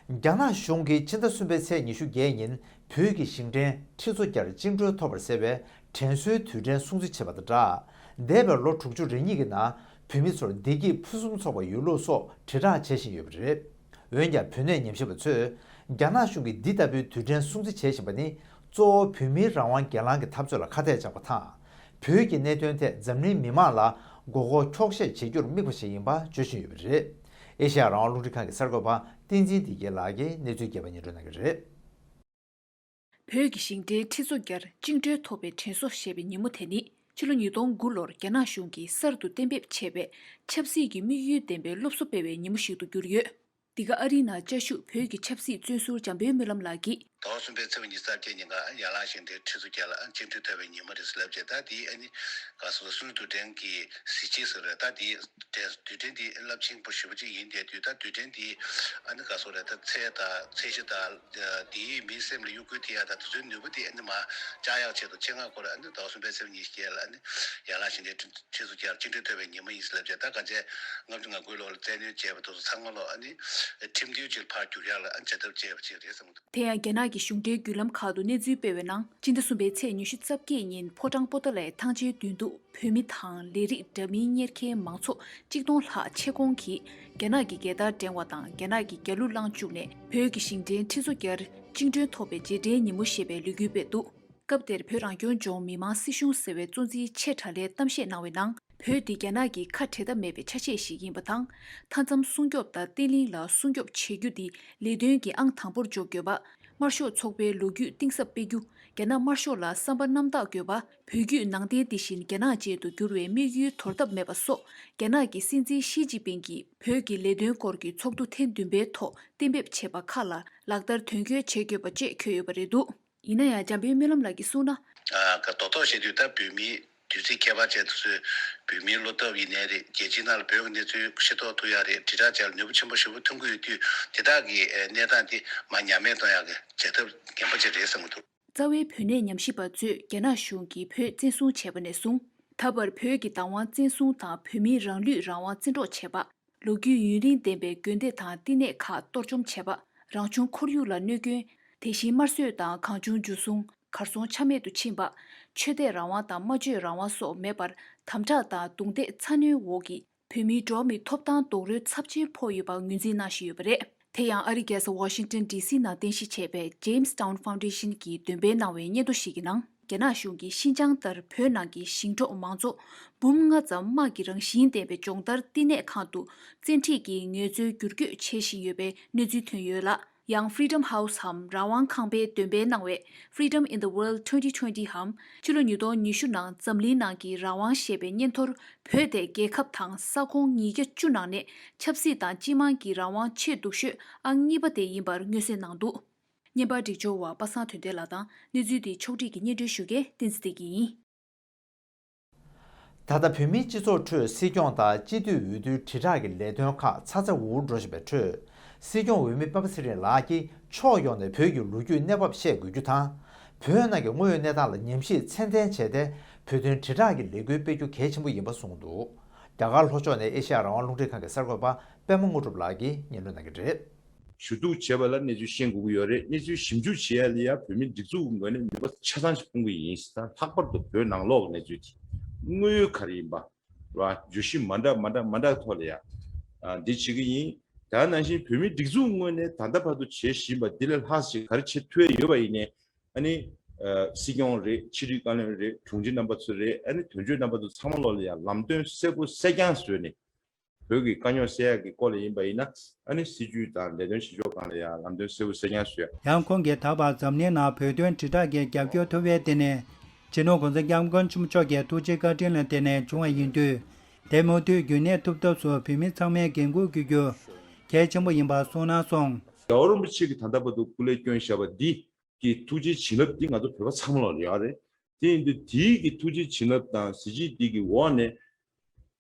རྒྱ་ནག་གཞུང་གིས་ཕྱི་ཟླ་གསུམ་པའི་ཚེས་ཉི་ཤུ་བརྒྱད་ཉིན་བོད་ཀྱི་ཞིང་བྲན་ཁྲི་ཚོ་བརྒྱར་བཅིངས་འགྲོལ་ཐོབ་པར་ཟེར་བའི་དྲན་གསོའི་དུས་དྲན་སྲུང་བརྩི་བྱས་པ་དང་སྦྲགས། འདས་པའི་ལོ་དྲུག་ཅུ་རེ་གཉིས་ཀྱི་ནང་བོད་མི་ཚོར་བདེ་སྐྱིད་ཕུན་སུམ་ཚོགས་པ་ཡོད་ལུགས་སོགས་དྲིལ་བསྒྲགས་བྱེད་བཞིན་ཡོད་པ་རེད། འོན་ཀྱང་བོད་གནས་ཉམས་ཞིབ་པ་ཚོས་རྒྱ་ནག་གཞུང་གིས་འདི་ལྟ་བུའི་དུས་དྲན་སྲུང་བརྩི་བྱེད་བཞིན་པ་ནི་གཙོ་བོ་བོད་མིའི་རང་དབང་སྒེར་ལངས་ཀྱི་འཐབ་རྩོད་ལ་ཁ་གཏད་བཅག་པ་དང་། བོད་ཀྱི་གནད་དོན་ཐད་འཛམ་གླིང་མི་མང་ལ་མགོ་སྐོར་འཁྱོག་བཤད་བྱེད་རྒྱུར་དམིགས་པ་ཞིག་ཡིན་པ་བརྗོད་བཞིན་ཡོད་པ་རེད། ཨེ་ཤ་ཡ་རང་དབང་རླུང་འཕྲིན་ཁང་གི་གསར་འགོད་པ་བསྟན་འཛིན་བདེ་སྐྱིད་ལགས་ཀྱིས་གནས་ཚུལ་རྒྱས་པ་སྙན་སྒྲོན་གནང་གི་རེད། བོད་ཀྱི་ཞིང་བྲན་ཁྲི་ཚོ་བརྒྱར་བཅིངས་འགྲོལ་ཐོབ་པའི་དྲན་གསོ་ཞེས་པའི་ཉིན་མོ་དེ་ནི་ཕྱི་ལོ་ཉིས་སྟོང་དགུ་ལོར་རྒྱ་ནག་གཞུང་གིས་གསར་དུ་གཏན་འབེབས་བྱས་པའི་ཆབ་སྲིད་ཀྱི་དམིགས་ཡུལ་ལྡན་པའི་སློབ་གསོ་སྤེལ་བའི་ཉིན་མོ་ཞིག་ཏུ་གྱུར་ཡོད། འདི་ག་ཨ་རིའི་ནང་བཅའ་བཞུགས་བོད་ཀྱི་ཆབ་སྲིད་བཙོན་ཟུར་འཇམ་དཔལ་སྨོན་ལམ་ལགས་ཀྱིས། ཟླ་བ་གསུམ་པའི་ཚེས་པ་ཉི་ཤུ་རྩ་བརྒྱད་ཉིན་ཀ་ཡན་ལག་ཞིང་བྲན་ཁྲི་ཚོ་བརྒྱད་ལ་བཅིངས་འགྲོལ་ཐོབ་པའི་ཉིན་མོ་རེད་ཟེར་ལབ་བྱས། ད་དེའི་ཨ་ནི་ག་སོ་སོ་སུན་དུ་ཀྲན་གྱི་གཟི་བརྗིད་ཟེར་རེད། ད་དེའི་དུས་དྲན་དེ་རླབས་ཆེན་པོ་ཞེ་པོ་ཅིག་ཡིན། དེ་དུས་ད་དུས་དྲན་དེ་ཨ་ནི་ག་སོ་རེད། ད་ཚེ་དང་ཚེ་ཤི་དང་དེའི་མིའི་སེམས་ལ་གཡོ་འགུལ་ཐེབས་ཡག་དང་དེ་ཚོའི་ནུས་པ་དེ་ཨ་ནི་མར་བཅག་ཡག་ཆེད་དུ་ཆེད་མངགས་སྐོར་ཨ་ནི་ཟླ་བ་གསུམ་པའི་ཚེས་པ་ཉི་ཤུ་རྩ་བརྒྱད་ལ་ཨ་ནི་ཡན་ལག་ཞིང་བྲན་ཁྲི་ཚོ་བརྒྱད་ལ་བཅིངས་འགྲོལ་ཐོབ་པའི་ཉིན་མོ་ཡིན་ཟེར་ལབ་བྱས། ད་ག་ཚད་ལྔ་བཅུ་ང་དགུའི་ལོ་ལ་བཙན་གནོན་བྱས་པ་དེ་ཚོ་ཚང་མ་ལོ་ཨ་ནི་ཁྲིམས་མཐུན་ཅིག་ཕར་བསྒྱུར་ཡག་ལ་ཨ་ནི་བྱ་ཐབས་བྱས་པ་ཅིག་རེད་བསམ་གྱི་འདུག། དེ་ཡང་རྒྱ་ནག་གི་གཞུང་འབྲེལ་བརྒྱུད་ལམ་ཁག་ཏུ་གནས་ཚུལ་སྤེལ་བའི་ནང་། སྤྱི་ཟླ་གསུམ་པའི་ཚེས་ཉི་ཤུ་རྩ་བརྒྱད་ཉིན་ཕོ་བྲང་པོ་ཏཱ་ལའི་ཐང་ཆེན་མདུན་དུ་བོད་མི་དང་ལས་རིགས་འདྲ་མིན་གཉེར་མཁན་མང་ཚོགས་གཅིག་སྟོང་ལྷག་ཆེད་ཁོངས་ཀྱིས་རྒྱ་ནག་གི་རྒྱལ་དར་བསྒྲེངས་བ་དང་། རྒྱ་ནག་གི་རྒྱལ་གླུ་བླངས་བཅུག་ནས་བོད་ཀྱི་ཞིང་བྲན་ཁྲི་ཚོ་བརྒྱར་བཅིངས་འགྲོལ་ཐོབ་པའི་རྗེས་དྲན་ཉིན་མོ་ཞེས་པའི་ལས་འགུལ་སྤེལ་འདུག། སྐབས་དེར་བོད་རང་སྐྱོང་ལྗོངས་མི་དམངས་སྲིད་གཞུང་ཟེར་བའི་གཙོ་འཛིན་ཆེ་དགྲ་ལྷས་གཏམ་བཤད་གནང་བའི་ནང་། བོད་འདི་རྒྱ་ནག་གི་ཁ་བྲལ་ཐབས་མེད་པའི་ཆ་ཤས་ཤིག་ཡིན་པ་དང་། མཐའ་མཚམས་སྲུང་སྐྱོབ་དང་བརྟན་ལྷིང་ལ་སྲུང་སྐྱོབ་བྱེད་རྒྱུ་འདི་ལས་དོན་གྱི་ཨང་དང་པོར་འཇོག་དགོས་པ། དམར་ཤོག་ཚོགས་པའི་ལོ་རྒྱུས་གཏིང་ཟབ་སྤེལ་རྒྱུ། རྒྱ་ནག་དམར་ཤོག་ལ་བསམ་པ་རྣམ་དག་དགོས་པ། བོད་བརྒྱུད་ནང་བསྟན་འདི་བཞིན་རྒྱ་ནག་ཅན་དུ་བསྒྱུར་བའི་དམིགས་ཡུལ་དོར་ཐབས་མེད་པ་སོགས། རྒྱ་ནག་གི་སྲིད་འཛིན་ཞི་ཅིན་ཕིང་གིས་བོད་ཀྱི་ལས་དོན་སྐོར་གྱི་ཚོགས་འདུ་ཐེངས་བདུན་པའི་ཐོག་གཏན་འབེབས་བྱས་པ་ཁག་ལ་ལག་བསྟར་དོན་འཁྱོལ་བྱེད་དགོས་པ་བཅས་འཁོད་ཡོད་པ་རེད་འདུག། ཡིན་ན་ཡང་འཇམ་དཔལ་སྨོན་ལམ་ལགས་ཀྱིས་གསུངས་ན། ཨ་ག་རྡོག་རྡོག་བཤད་དུས་ད་བོད་མིའི་དུས་ཚིགས་ཁྱད་པར་ཅན་དེ་ཚོའི་བོད་མིའི་བློ་སྟོབས་ཡིན་ནའི་རེད། རྒྱལ་སྤྱིའི་ནང་ལ་བོད་ཀྱི་གནས་ཚུལ་ཤེས་རྟོགས་ཐུབ་ཡག་རེད། དྲིལ་བསྒྲགས་བྱས་ལ་ནུས་པ་ཆེན་པོ་ཞེ་པོ་ཐོན་གྱི་ཡོད་དུས། དེ་དག་གི་གནས་སྟངས་དེ་མར་ཉམས་མེད་གཏོང་ཡག་གི་བྱ་ཐབས་རྒན་པ་ཅིག་རེད་བསམ་གྱི་འདུག། རྩ་བའི་བོད་གནས་ཉམས་ཞིབ་པ་ཚོས་རྒྱ་ནག་གཞུང་གིས་བོད་བཙན་བཟུང་བྱས་པ་ནས་བཟུང་། ད་བར་བོད་ཀྱི་བདག་དབང་བཙན་བཟུང་དང་། བོད་མིའི་རང་ལུས་རང་དབང་བཙན་འཕྲོག་བྱས་པ། ལོ་རྒྱུས་ཡུན་རིང་ལྡན་པའི་དགོན་སྡེ་དང་བསྟི་གནས་ཁག་གཏོར་བཅོམ་བྱས་པ། རང་བྱུང་ཁོར་ཡུག་ལ་གནོད་སྐྱོན། དེ་བཞིན་དམར་གསོད་དང་གང་བྱུང་འཇུ་བཟུང་། གར་སོང་ཆ་མེད་དུ་ཕྱིན་པ། ཆོས་དད་རང་དབང་དང་སྨྲ་བརྗོད་རང་དབང་སོགས་མེད་པར་དམ་དྲག་དང་རྡུང་རྡེག་ཚ་གནོན་འོག་གི་བོད་མིའི་འགྲོ་བ་མིའི་ཐོབ་ཐང་རྡོག་རོལ་ཚབས་ཆེན་ཕོག་ཡོད་པ་ངོས་འཛིན་གནང་བཞིན་ཡོད་པ་རེད། དེ་ཡང་ཨ་རིའི་རྒྱལ་ས་ཝ་ཤིང་ཏོན་ཌི་སི་ནང་རྟེན་གཞི་བྱས་པའི་Jamestown Foundation གྱིས་འདོན་སྤེལ་གནང་བའི་སྙན་ཐོ་ཞིག་གི་ནང་། རྒྱ་ནག་གཞུང་གིས་ཤིན་ཅང་ལྟར་བོད་ནང་གི་ཞིང་འབྲོག་མང་ཚོགས་འབུམ་ལྔ་ཙམ་དམག་གི་རང་བཞིན་ལྡན་པའི་སྦྱོང་བརྡར་བསྟི་གནས་ཁང་དུ་བཙན་ཁྲིད་ཀྱིས་ངལ་རྩོལ་བསྒྱུར་བཀོད་བྱེད་བཞིན་ཡོད་པའི་གནས་ཚུལ་ཐོན་ཡོད་ལ། ཡང་Freedom House འམ་རང་དབང་ཁང་པས་འདོན་སྤེལ་གནང་བའི་Freedom in the World twenty twenty འམ་ཕྱི་ལོ་ཉིས་སྟོང་ཉི་ཤུ་ནང་འཛམ་གླིང་ནང་གི་རང་དབང་ཞེས་པའི་སྙན་ཐོར། བོད་དེ་རྒྱལ་ཁབ་དང་ས་ཁོངས་ཉིས་བརྒྱ་བཅུ་ནང་ནས་ཆབ་སྲིད་དང་སྤྱི་དམངས་ཀྱི་རང་དབང་ཆེས་སྡུག་ཤོས་ཨང་གཉིས་པ་དེ་ཡིན་པར་མངོན་གསལ་གནང་འདུག། བརྙན་པར་སྒྲིག་སྦྱོར་བ་པ་སངས་དོན་ལྡན་ལགས་དང་། གནས་ཚུལ་དེ་ཕྱོགས་སྒྲིག་གིས་སྙན་སྒྲོན་ཞུ་མཁན་བསྟན་འཛིན་བདེ་སྐྱིད་ཡིན། ད་ལྟ་བོད་མིའི་སྤྱི་ཚོགས་ཁྲོད་སྲིད་སྐྱོང་དང་སྤྱི་འཐུས་འོས་བསྡུའི་དྲིལ་བསྒྲགས་ཀྱི་ལས་དོན་ཁག་ཚ་ཚ་འུར་འུར་འགྲོ་བཞིན་པའི་ཁྲོད། སྲིད་སྐྱོང་འོས་མི་པ་ཕ་ཚེ་རིང་ལགས་ཀྱིས་ཕྱོགས་ཡོངས་ནས་བོད་ཀྱི་ལོ་རྒྱུས་གནས་བབ་བཤད་དགོས་རྒྱུ་དང་། བོད་ནང་གི་དངོས་ཡོད་གནས་སྟངས་ལ་ཉམས་ཞིབ་ཚད་ལྡན་བྱས་ཏེ། བོད་དོན་དྲིལ་བསྒྲགས་ཀྱི་ལས་འགུལ་སྤེལ་རྒྱུ་གལ་ཆེན་པོ་ཡིན་པ་གསུངས་འདུག། རྒྱ་གར་ལྷོ་ཕྱོགས་ནས་ཨེ་ཤ་ཡ་རང་དབང་རླུང་འཕྲིན་ཁང་གི་གསར་འགོད་པ་པད་མ་དངོས་གྲུབ་ལགས་ཀྱིས་སྙན་སྒྲོན་གནང་གི་རེད། ཞུ་གཏུག་བྱེད་པ་ལ་གནས་ཚུལ་ཤེས་དགོས་ཀྱི་ཡོད་རེད། གནས་ཚུལ་ཞིབ་འཇུག་བྱེད་ཡ་ལ་ཡ་བོད་མི་སྒྲིག་འཛུགས་ཀྱི་ངོས་ནས་ནུས་པ་ཆ་ཚང་ཞིག་སྤུངས་ཀྱི་ཡིན་ཟེར། ད་ལྷག་པར་དུ་བོད་ནང་ལོགས་ཀྱི་གནས་ཚུལ་དེ་དངོས་ཡོད་ག་རེ་ཡིན་པ་ར་བརྗོད་གཞི་མ་འདྲ་མ་འདྲ་མ་འདྲ་ཐོག་ལ་ཡ་ཨ་འདི་བྱེད་ཀྱི་ཡིན། ད་ནང་བཞིན་བོད་མི་སྒྲིག་འཛུགས་ངོས་ནས་ད་ལྟ་བར་དུ་བྱེད་བཞིན་པ་འདི་ལས་ལྷག་ཅིག་ག་རེ་བྱེད་ཐུབ་ཡ་ཡོད་པ་ཡིན་ནའི། ཨ་ནི་ཨ་སྲིད་སྐྱོང་རེད། ཕྱི་དྲིལ་བཀའ་བློན་རེད། དྲུང་ཆེ་རྣམ་པ་ཚོ་རེད། ཨ་ནི་དོན་གཅོད་རྣམ་པ་ཚོ་ཚང་མ་ལོག་ལ་ཡ་ལམ་སྟོན་གསལ་པོ་གསལ་རྐྱང་བཟོས་ནས། བོད་ཀྱི་དཀའ་རྙོག་སེལ་ཡག་གི་སྐོར་ལ་ཡིན་པ་ཡིན་ན། ཨ་ནི་སྲིད་བྱུས་དང་ལས་དོན་བྱེད་ཕྱོགས་སྒང་ལ་ཡང་ལམ་སྟོན་གསལ་པོ་གསལ་རྐྱང་བཟོས། ཡང་ཁོང་གིས་ད་བར་འཛམ་གླིང་ནང་བོད་དོན་དྲིལ་བསྒྲགས་ཀྱི་རྒྱབ་སྐྱོར་ཐུབ་པའི་དེ་ནི་སྤྱི་ནོར་༸གོང་ས་༸སྐྱབས་མགོན་ཆེན་པོ་མཆོག་གི་ཐུགས་རྗེ་བཀའ་དྲིན་ལ་བརྟེན་ནས་བྱུང་བ་ཡིན་དུས། དེ་མུ་མཐུད་རྒྱུན་གནས་ཐུབ་ཐབས་སུ་བོད་མི་ཚང་མས་འགན་འཁུར་བསྐྱོད་རྒྱུ་གལ་ཆེན་པོ་ཡིན་པ་གསུངས་གནང་སོང་། རྒྱལ་བ་རིན་པོ་ཆེ་གིས་ད་ལྟ་བར་དུ་སྐུ་ལས་བསྐྱོན་བཞག་པ་འདི། གི་ཐུགས་རྗེ་བྱིན་རླབས་འདི་ང་ཚོ་བོད་པ་ཚང་མ་ལ་ཡོད་རེད། དེ་ཡིན་དུས་དེའི་གི་ཐུགས་རྗེ་བྱིན་རླབས་དང་གཟི་བརྗིད་འདི་གི་འོག་ནས་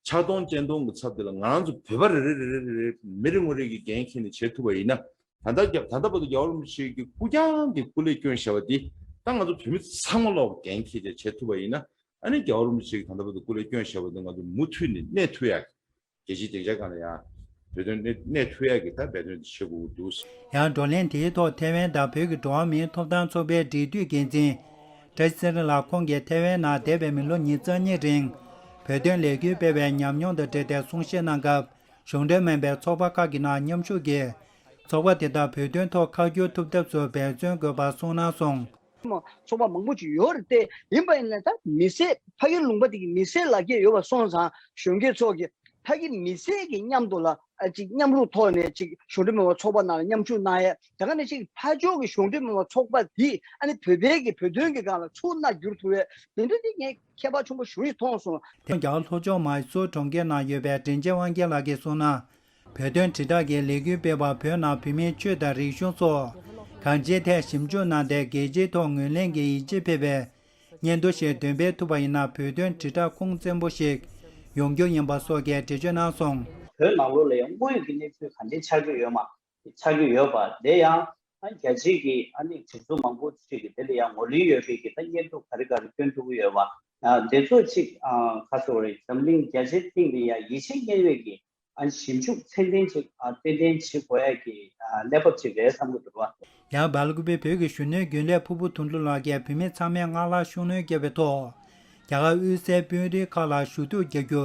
ཕྱག་སྟོང་སྤྱན་སྟོང་གི་ཚབ་དེ་ལ་ང་རང་ཚོ་བོད་པ་རེ་རེ་རེ་རེ་རེ་རེ་མི་རེ་ངོ་རེ་གི་འགན་འཁྱེར་ནས་བྱེད་ཐུབ་པ་ཡིན་ན། ད་ལྟ་རྒྱ་ད་ལྟ་བར་དུ་རྒྱལ་བ་རིན་པོ་ཆེ་གི་སྐུ་རྐྱང་གི་སྐུ་ལས་བསྐྱོན་བཞག་པ་འདི་ད་ང་ཚོ་བོད་མི་ཚང་མ་ལོག་འགན་འཁྱེར་བྱས་བྱེད་ཐུབ་པ་ཡིན་ན། ཨ་ནི་རྒྱལ་བ་རིན་པོ་ཆེ་གི་ད་ལྟ་བར་དུ་སྐུ་ལས་བསྐྱོན་བཞག་པ་འདི་ང་ཚོ་མུ་མཐུད་ནས་གནས་ཐུབ་ཡག་གི་རྒྱལ་སྤྱིའི་སྡིངས་ཆ་སྒང་ལ་ཡང་བོད་དོན་གནས་གནས་ཐུབ་ཡག་གི་ད་འབད་བརྩོན་དེ་བྱེད་དགོས་ཀྱི་འདུག། ཡང་བགྲོ་གླེང་དེའི་ཐོག་ཐའེ་ཝན་དང་བོད་ཀྱི་འགྲོ་བ་མིའི་ཐོབ་ཐང་ཚོགས་པའི་འབྲེལ་མཐུད་འགན་འཛིན་བཀྲ་ཤིས་ཚེ་རིང་ལགས་ཁོང་གིས་ཐའེ་ཝན་ནང་འདས་པའི་མི་ལོ་ཉེར་གཉིས་རིང་བོད་དོན་ལས་འགུལ་སྤེལ་བའི་ཉམས་མྱོང་དང་འབྲེལ་ཏེ་གསུང་བཤད་གནང་སྐབས། གཞུང་འབྲེལ་མིན་པའི་ཚོགས་པ་ཁག་གི་ནང་མཉམ་ཞུགས་ཀྱིས་ཚོགས་པ་དེ་དག་བོད་དོན་ཐོག་ཁ་བསྒྱུར་ཐུབ་ཐབས་སུ་འབད་བརྩོན་དགོས་པ་གསུངས་གནང་སོང་། ཚོགས་པ་མང་པོ་ཅིག་ཡོད་རེད་དེ། ཡིན་པ་ཡིན་ན་ད་མི་སེར་ཕ་གི་ལུང་པ་དེ་གི་མི་སེར་ལག་ཁྱེར་ཡོད་པ་སོང་ཙང་གཞོན་སྐྱེས་ཚོ་གི་ ཕ་གི་མི་སེར་གྱི་མཉམ་དུ་ལ་ཨ་ཅིག་མཉམ་རུབ་ཐོག་ནས་ཅིག་གཞུང་འབྲེལ་མི་དམངས་ཚོགས་པ་ནང་ལ་མཉམ་ཞུགས་གནང་ཡས། དེ་ག་ནས་ཅིག་ཕར་ཕྱོགས་ཀྱི་གཞུང་འབྲེལ་མི་དམངས་ཚོགས་པ་འདི་ཨ་ནི་བོད་པའི་གི་བོད་དོན་གྱི་སྒང་ལ་ཚུར་མནའ་བསྒྱུར་ཐུབ་ཡས་དེ་འདྲ་དེ་ངས་ཁྱད་པར་ཆེན་པོ་ཞེ་པོ་ཅིག་མཐོང་སོང་། དེ་རྒྱ་གར་ལྷོ་ཕྱོགས་མ་སུ་རི་གྲོང་ཁྱེར་ནང་ཡོད་པའི་དྲིན་ཅན་དབང་རྒྱལ་ལགས་ཀྱིས་གསུངས་ན། བོད་དོན་དྲིལ་བསྒྲགས་ཀྱི་ལས་འགུལ་སྤེལ་བར་བོད་ནང་བོད་མིའི་ཆོས་དང་རིག་གཞུང་སོགས་གང་ཅིའི་ཐད་ཞིབ་འཇུག་གནང་སྟེ་རྒྱལ་སྤྱིའི་ཐོག་ངོས་ལེན་གྱི་ཡིད་ཆེས་ཕེབས་པའི་སྙན་ཐོ་ཞིག་འདོན་སྤེལ་ཐུབ་པ་ཡིན་ན་བོད་དོན་དྲིལ་བསྒྲགས་ཁུངས་བཙན་པོ་ཞིག་ཡོང་རྒྱུ་ཡིན་པ་སོགས་ཀྱི་འགྲེལ་བརྗོད་གནང་སོང་། བོད་ནང་ལོགས་ལ་ཡང་དངོས་ཀྱི་གནས་ཚུལ་ག་འདྲ་ཆགས་ཀྱི་ཡོད་མ་ཆགས་ཀྱི་ཡོད་པ་དེ་ཡང་ཨ་རྒྱ་ཆེའི་གི་ཨ་ནི་གྲོས་ཚོགས་མང་པོ་ཞིག་གི་དེ་ལ་ཡང་ངོས་ལེན་ཡོད་པའི་གི་ད་སྙན་ཐོ་ག་རེ་ག་རེ་བཏོན་ཐུབ་ཀྱི་ཡོད་པ་ཨ་དེ་ཚོ་ཅིག་ཨ་ག་ཚོད་རེད། འཛམ་གླིང་རྒྱ་ཆེའི་སྟེང་ལ་ཡང་ཡིད་ཆེས་རྙེད་པའི་གི་ཨ་ཞིབ་འཇུག་ཚད་ལྡན་ཅིག་ཨ་ཏན་ཏན་བྱེད་དགོས་ཡ་གི་ཨ་གནས་བབ་ཅིག་རེད་བསམ་གྱི་འདུག་བ། ཡང་སྦེལ་ཀུ་པེ་བོད་ཀྱི་གཞོན་ནུའི་རྒྱུན་ལས་ཕུར་བུ་དོན་གྲུབ་ལགས་ཀྱིས་བོད་མི་ཚང་མས་སྔར་ལྷག་ཤུགས་སྣོན་བརྒྱབ་པའི་ཐོག་རྒྱ་གར་དབུས་སའི་དཔོན་རིགས་ཁག་ལ་ཞུ་གཏུག་རྒྱག་རྒྱུ་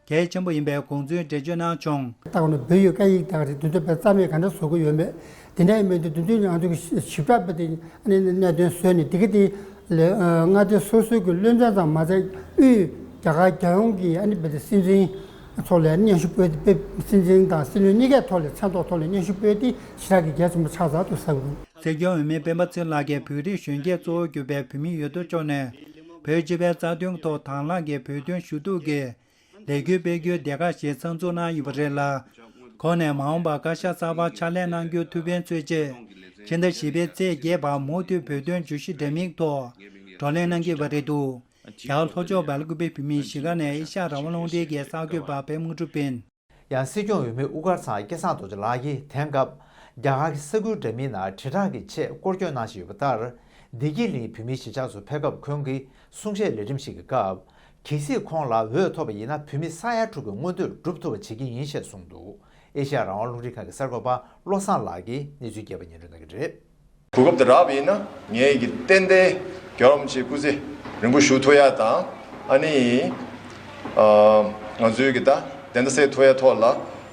གལ་ཆེན་པོ་ཡིན་པའི་དགོངས་ཚུལ་འགྲེལ་བརྗོད་གནང་བྱུང་། ད་འོ་ན་བོད་ཡིག་སྐད་ཡིག་དག་རེད། དེ་ཚོ་དཔེ་རྩ་མེད་ག་འདྲ་བཟོ་གི་ཡོད་མེད། དེ་འདྲ་ཡིན་མིན་དེ་དེ་ཚོ་ང་ཚོ་གི་ཞིབ་ཕྲ་དཔེ་དེ་ཨ་ནི་གནད་དོན་བཟོས་ནས་དེ་ག་དེ་ལས་ཨ་མངའ་སྡེ་སོ་སོའི་གི་བློན་ཆེན་ཙམ་མ་ཟད་དབུས་རྒྱ་གར་རྒྱལ་ཡོངས་ཀྱི་ཨ་ནི་དཔེ་དེ་སྲིད་འཛིན་ཐོག་ལ་སྙན་ཞུ་སྤེལ་ཏེ་དཔེ་སྲིད་འཛིན་དང་སྲིད་བློན་གཉིས་ཀའི་ཐོག་ལ་མཚན་ཐོག་ཐོག་ལ་སྙན་ཞུ་སྤེལ་ཏེ་ཞེ་དྲག་གི་གལ་ཆེན་པོ་ཆགས་ཚར་འདུག་བསམ་གྱི་འདུག། སྲིད་སྐྱོང་འོས་མི་སྤེན་པ་ཚེ་ལགས་ཀྱིས་བོད་རིགས་གཞོན་སྐྱེས་གཙོ་བོར་གྱུར་པའི་བོད་མི་ཡོད་དོ་ཅོག་ནས་བོད་སྤྱི་པའི་རྩ་དོན་ཐོག་དང་བླངས་ཀྱིས་བོད་དོན་ཞུ་གཏུག་གི་ལས་འགུལ་སྤེལ་རྒྱུའི་སྡེ་ཁག་ཞིག་གསར་འཛུགས་གནང་ཡོད་པ་རེད་ལ། ཁོང་ནས་མ་འོངས་པར་བཀའ་ཤག་གསར་པར་ཕྱག་ལས་གནང་རྒྱུར་ཐུགས་ཕན་གསོས་ཆེད། ཕྱི་ཟླ་བཞི་པའི་ཚེས་བརྒྱད་བར་མུ་མཐུད་བོད་དོན་བརྗོད་གཞི་འདྲ་མིན་ཐོག་བགྲོ་གླེང་གནང་གི་ཡོད་པ་རེད་འདུག། རྒྱ་གར་ལྷོ་ཕྱོགས་སྦེལ་ཀུ་པེ་བོད་མིའི་གཞིས་ཀ་ནས་ཨེ་ཤ་ཡ་རང་དབང་རླུང་འཕྲིན་གྱི་གསར་འགོད་པ་པད་མ་དངོས་གྲུབ་ཡིན། ཡང་སྲིད་སྐྱོང་འོས་མི་དབུ་དཀར་ཚང་སྐལ་བཟང་རྡོ་རྗེ་ལགས་ཀྱིས་དེང་སྐབས་རྒྱ་གར་གྱི་ས་ཁུལ་འདྲ་མིན་ནང་དྲིལ་བསྒྲགས་ཀྱི་ཆེད་སྐོར་སྐྱོད་གནང་བཞིན་ཡོད་པ་ལྟར། བདེ་སྐྱིད་གླིང་བོད་མིའི་གཞིས་ཆགས་སུ་ཕེབས་སྐབས་ཁོང་གིས་གསུང་བཤད་ལས་རིམ་ཞིག་གི་སྐབས། གལ་སྲིད་ཁོང་ལ་འོས་ཐོབ་པ་ཡིན་ན་བོད་མི་ས་ཡ་དྲུག་གི་མངོན་འདོད་སྒྲུབ་ཐུབ་པ་བྱེད་ཀྱི་ཡིན་ཞེས་གསུངས་འདུག། ཨེ་ཤ་ཡ་རང་དབང་རླུང་འཕྲིན་ཁང་གི་གསར་འགོད་པ་བློ་བཟང་ལགས་ཀྱིས་གནས་ཚུལ་རྒྱས་པ་སྙན་སྒྲོན་གནང་གི་རེད། གོ་སྐབས་དེ་རག་པ་ཡིན་ན་ངས་ཀྱི་ཏན་ཏན་རྒྱལ་བ་རིན་པོ་ཆེའི་སྐུ་ཚེ་རིང་པོ་བཞུགས་ཐུབ་ཡ་དང་ཨ་ནི་ཨ་ང་ཚོའི་གི་ད་བདེན་མཐའ་གསལ་ཐུབ་ཡ་ཐོག་ལ་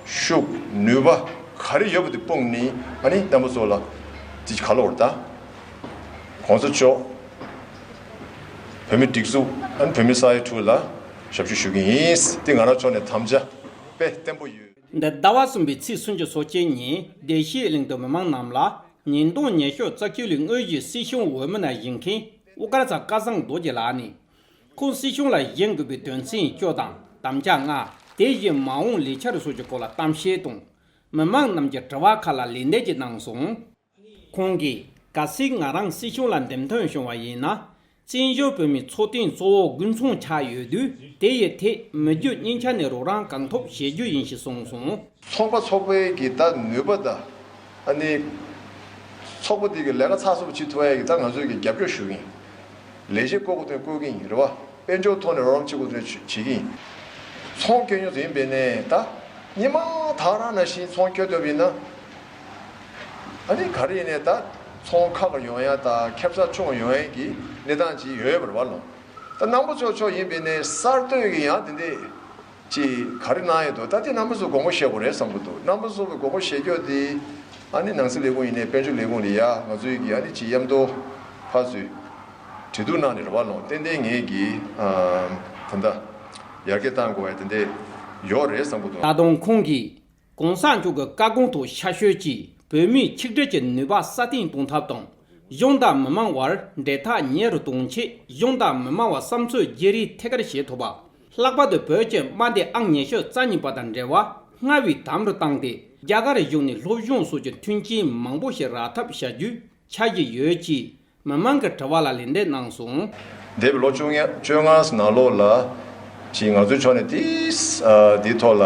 ཤུགས་ནུས་པ་ག་རེ་ཡོད་པ་དེ་སྤུངས་ནས་ཨ་ནི་རྣམ་པ་ཚོ་ལ་དེ་ག་ལོར་ད་གོང་ས་མཆོག་བོད་མི་སྒྲིག་འཛུགས་ཨ་ནི་བོད་མི་ས་ཡ་དྲུག་ལ་ཞབས་ཞུ་ཞུ་གི་ཡིན། དེ་ང་རང་ཕྱོགས་ནས་དམ་བཅའ་དཔེ་བརྟན་པོ་ཡོད། འདི་ཟླ་བ་གསུམ་པའི་ཚེས་སུམ་ཅུ་སོ་གཅིག་ཉིན་བདེ་སྐྱིད་གླིང་དུ་མི་མང་རྣམས་ལ་ཉིས་སྟོང་ཉི་ཤུ་རྩ་བཅུ་ལོའི་དངོས་གཞིའི་སྲིད་སྐྱོང་འོས་མི་ནང་བཞེངས་མཁན་དབུ་དཀར་ཚང་སྐལ་བཟང་རྡོ་རྗེ་ལགས་ནས། ཁོང་སྲིད་སྐྱོང་ལ་བཞེངས་དགོས་པའི་དོན་ཚན་བཅུ་དང་དམ་བཅའ་ལྔ། དེ་བཞིན་མ་འོངས་ལས་འཆར་སོགས་ཀྱི་སྐོར་ལ་གཏམ་བཤད་དང་། མི་མང་རྣམས་ཀྱི་དྲི་བ་ཁག་ལ་ལན་འདེབས་ཀྱིས་གནང་སོང་། ཁོང་གིས་གལ་སྲིད་ང་རང་སྲིད་སྐྱོང་ལ་འདེམས་ཐོན་བྱུང་བ་ཡིན་ན། བཙན་བྱོལ་བོད་མིའི་འཚོ་རྟེན་གཙོ་བོ་དགུན་ཚོང་ཆགས་ཡོད་དུས་དེ་ཡི་ཐད་མི་རྒྱུ་གཉིས་ཆ་ནས་རོགས་རམ་གང་ཐུབ་བྱེད་རྒྱུ་ཡིན་ཞེས་གསུངས་སོང་། ཚོང་པ་ཚོགས་པའི་གི་ད་ནུས་པ་ད་ཨ་ནི་ཚོགས་པ་དེ་གི་ལས་ཀ་ཚགས་ཚུད་པོ་བྱེད་ཐུབ་ཡ་གི་ད་ང་ཚོས་གི་རྒྱབ་སྐྱོར་ཞུ་གི་ཡིན། ལས་བྱེད་བསྐོ་དགོས་དོན་བསྐོ་གི་ཡིན་རེད་བ། དཔལ་འབྱོར་ཐོག་ནས་རོགས་རམ་བྱེད་དགོས་དོན་བྱེད་ཀྱི་ཡིན། ཚོང་སྐྱོན་ཡོང་ཟིན་པས་ནས་ད་ཉི་མ་ད་རང་ནང་བཞིན་ཚོང་སྐྱོན་ཐུབ་ཡིན་ན། ཨ་ནི་ག་རེ་ཡིན་ནའི་ད་ཚོང་ཁ་ཁ་ཡོང་ཡ་ད་ཁེབ་ས་ཆུང་ཡོང་ཡ་གི་གནས་སྟངས་ཅིག་ཡོད་པ་རེད་བ་ལོ། ད་རྣམ་པ་ཚོ་ཚོ་ཡིན་པས་ནས་གསར་གཏོད་ཀྱི་ཡང་དེ་འདྲས་ཅིག་ག་རེ་གནང་ཡོད་འདུག་ད་དེ་རྣམ་པ་ཚོ་དགོངས་པ་བཞེས་དགོས་རེད་བསམ་གི་འདུག་རྣམ་པ་ཚོ་གི་དགོངས་པ་བཞེས་རྒྱུ་དེ་ཨ་ནི་ནང་སྲིད་ལས་ཁུངས་ཡིན་ནའི་དཔལ་འབྱོར་ལས་ཁུངས་ལ་ཡ་ང་ཚོའི་གི་ཨ་ནི་ཅིག་མཉམ་དུ་ཕར་ཚུར་གྲོས་བསྡུར་གནང་ནས་རེད་བ་ལོ། ཏན་ཏན་ངེད་ཀྱིས་ཨ་ད་ལྟ་ཡར་རྒྱས་གཏང་དགོས་པ་དེ་འདྲས་ཡོད་རེད་བསམ་གི་འདུག་ད་དུང་ཁོང་གིས། གོང་ས་མཆོག་གི་བཀའ་དགོངས་ཐོག་ཤར་ཕྱོགས་ཀྱིས་བོད་མིའི་ཆིག་སྒྲིལ་གྱི་ནུས་པ་སྲ་བརྟན་གཏོང་ཐབས་དང་། གཞུང་དང་མི་མང་བར་འབྲེལ་ཐག་ཉེ་རུ་གཏོང་ཆེད་གཞུང་དང་མི་མང་བར་བསམ་ཚུལ་བརྗེ་རེས་ཐད་ཀར་བྱེད་ཐུབ་པ། ལྷག་པར་དུ་བོད་ཀྱི་དམག་སྡེ་ཨང་ཉི་ཤུ་རྩ་གཉིས་པ་དང་འབྲེལ་བ་སྔར་བས་དམ་རུ་བཏང་སྟེ་རྒྱ་གར་གཞུང་ནས་སློབ་སྦྱོང་སོགས་ཀྱི་མཐུན་རྐྱེན་མང་པོ་ཞིག་རག་ཐབས་བྱ་རྒྱུའི་འཆར་གཞི་ཡོད་ཅེས། མི་མང་གི་དྲི་བ་ལ་ལན་འདེབས་གནང་སོང་། འདས་པའི་ལོ་བཅོ་ལྔ་བཅོ་ལྔ་ནང་ལོགས་ལ་ཅིག་ང་ཚོའི་ཕྱོགས་ནས་ཏིས་ཨ་འདིའི་ཐོག་ལ་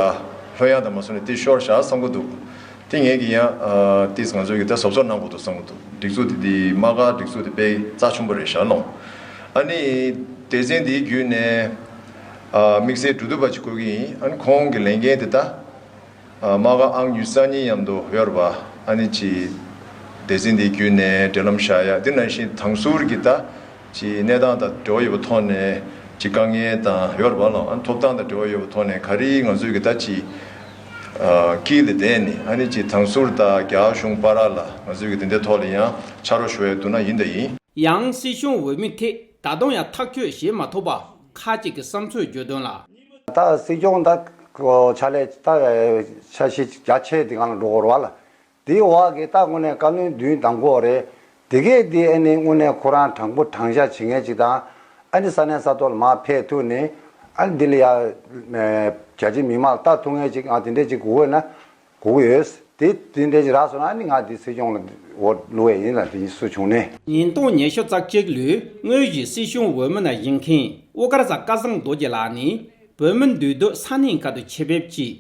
ལྷོད་ཡངས་དང་མ་སོང་ནས་ཏིས་ཤོར་བཞག་བསམ་གྱི་འདུག་དེ་ངེད་ཀྱི་ཡང་ཨ་ཏིས་ང་ཚོའི་གི་ད་གཟབ་གཟབ་གནང་དགོས་འདུག་བསམ་གྱི་འདུག་སྒྲིག་འཛུགས་དེ་དེ་དམག་སྒར་སྒྲིག་འཛུགས་དེ་དཔེ་རྩ་ཆེན་པོ་རེད་བཞག་ལོང་། ཨ་ནི་སྡེ་ཚན་འདིའི་བརྒྱུད་ནས་ཨ་དམིགས་བསལ་གྲོས་བསྡུར་པ་ཅིག་དགོས་ཀྱི་ཡིན། ཨ་ནི་ཁོང་གི་ལས་འགན་དེ་ད། དམག་སྒར་ཨང་ཉི་ཤུ་རྩ་གཉིས་མཉམ་དུ་ཡོད་རེད་པ། ཨ་ནི་ཅིག་སྡེ་ཚན་འདིའི་བརྒྱུད་ནས་འབྲེལ་ལམ་བཞག་ཡ་དེ་ནང་བཞིན་དྭང་ཟུར་གྱི་ད་ཅིག་གནས་སྟངས་དང་འབྲེལ་བ་ཡོད་པའི་ཐོག་ནས་ཅིག་དཀའ་ངལ་དང་ཡོད་རེད་པ་ལ། ཨ་ནི་ཐོབ་ཐང་དང་འབྲེལ་བ་ཡོད་པའི་ཐོག་ནས་ག་རེ་ང་ཚོས་གི་ད་ཅིག་དཀྱིལ་ལ་བསྡད་ནས་ཨ་ནི་ཅིག་དྭང་ཟུར་དང་རྒྱ་གཞུང་བར་ལ་ང་ཚོས་གི་དེ་འདྲའི་ཐོག་ལ་ཡང་ཕྱག་རོགས་ཞུ་ཡ་འདུག་ན་ཡིན་ད་ཡིན། ཡང་སྲིད་སྐྱོང་འོས་མི་ཐད་ད་དུང་ཡང་ཐག་གཅོད་བྱེད་མ་ཐུབ་པ་ཁག་ཅིག་གི་བསམ་ཚུལ་བརྗོད་དོན་ལ། ད་སྲིད་སྐྱོང་ད་ ཕྱག་ལས་ད་འཆར་གཞི་རྒྱ་ཆེ་དེ་གང་ལ་འགྲོ་དགོས་རེད་བ་ལ། དེའི་འོག་གི་ད་དངོས་གནས་བཀའ་བློན་བདུན་བདམས་དགོས་རེད། དེ་གས་དེ་ཨ་ནི་དངོས་གནས་ཁོ་རང་དྲང་པོ་དྲང་བཞག་བྱེད་མཁན་ཅིག་དང་། ཨ་ནི་ས་གནས་ས་ཐོག་ལ་མར་ཕེབས་ཐུབ་ནས་ཨ་ནི་འདི་ལ་ཡ་རྒྱ་ཆེ་མི་མང་ལ་ལྟ་ཐུབ་མཁན་ཅིག་ཨ་དེ་འདྲས་ཅིག་དགོས་ན་དགོས་ཀྱི་ཡོད། དེ་དེ་འདྲས་ཅིག་རག་སོང་ན་ཨ་ནི་ང་དེ་སྲིད་སྐྱོང་ལ་འོ་བླུག་ཡས་ཡིན་ལ། དེ་སུ་བྱུང་ནས། ཉིས་སྟོང་ཉི་ཤུ་རྩ་གཅིག་ལོའི་དངོས་གཞིའི་སྲིད་གཞུང་འོས་མི་ནང་བཞུགས་མཁན་དབུ་དཀར་ཚང་སྐལ་བཟང་རྡོ་རྗེ་ལགས་ནི་བོད་མི་འདུས་སྡོད་ས་གནས་ཁག་ཏུ་ཆེད་ཕེབས་ཀྱིས།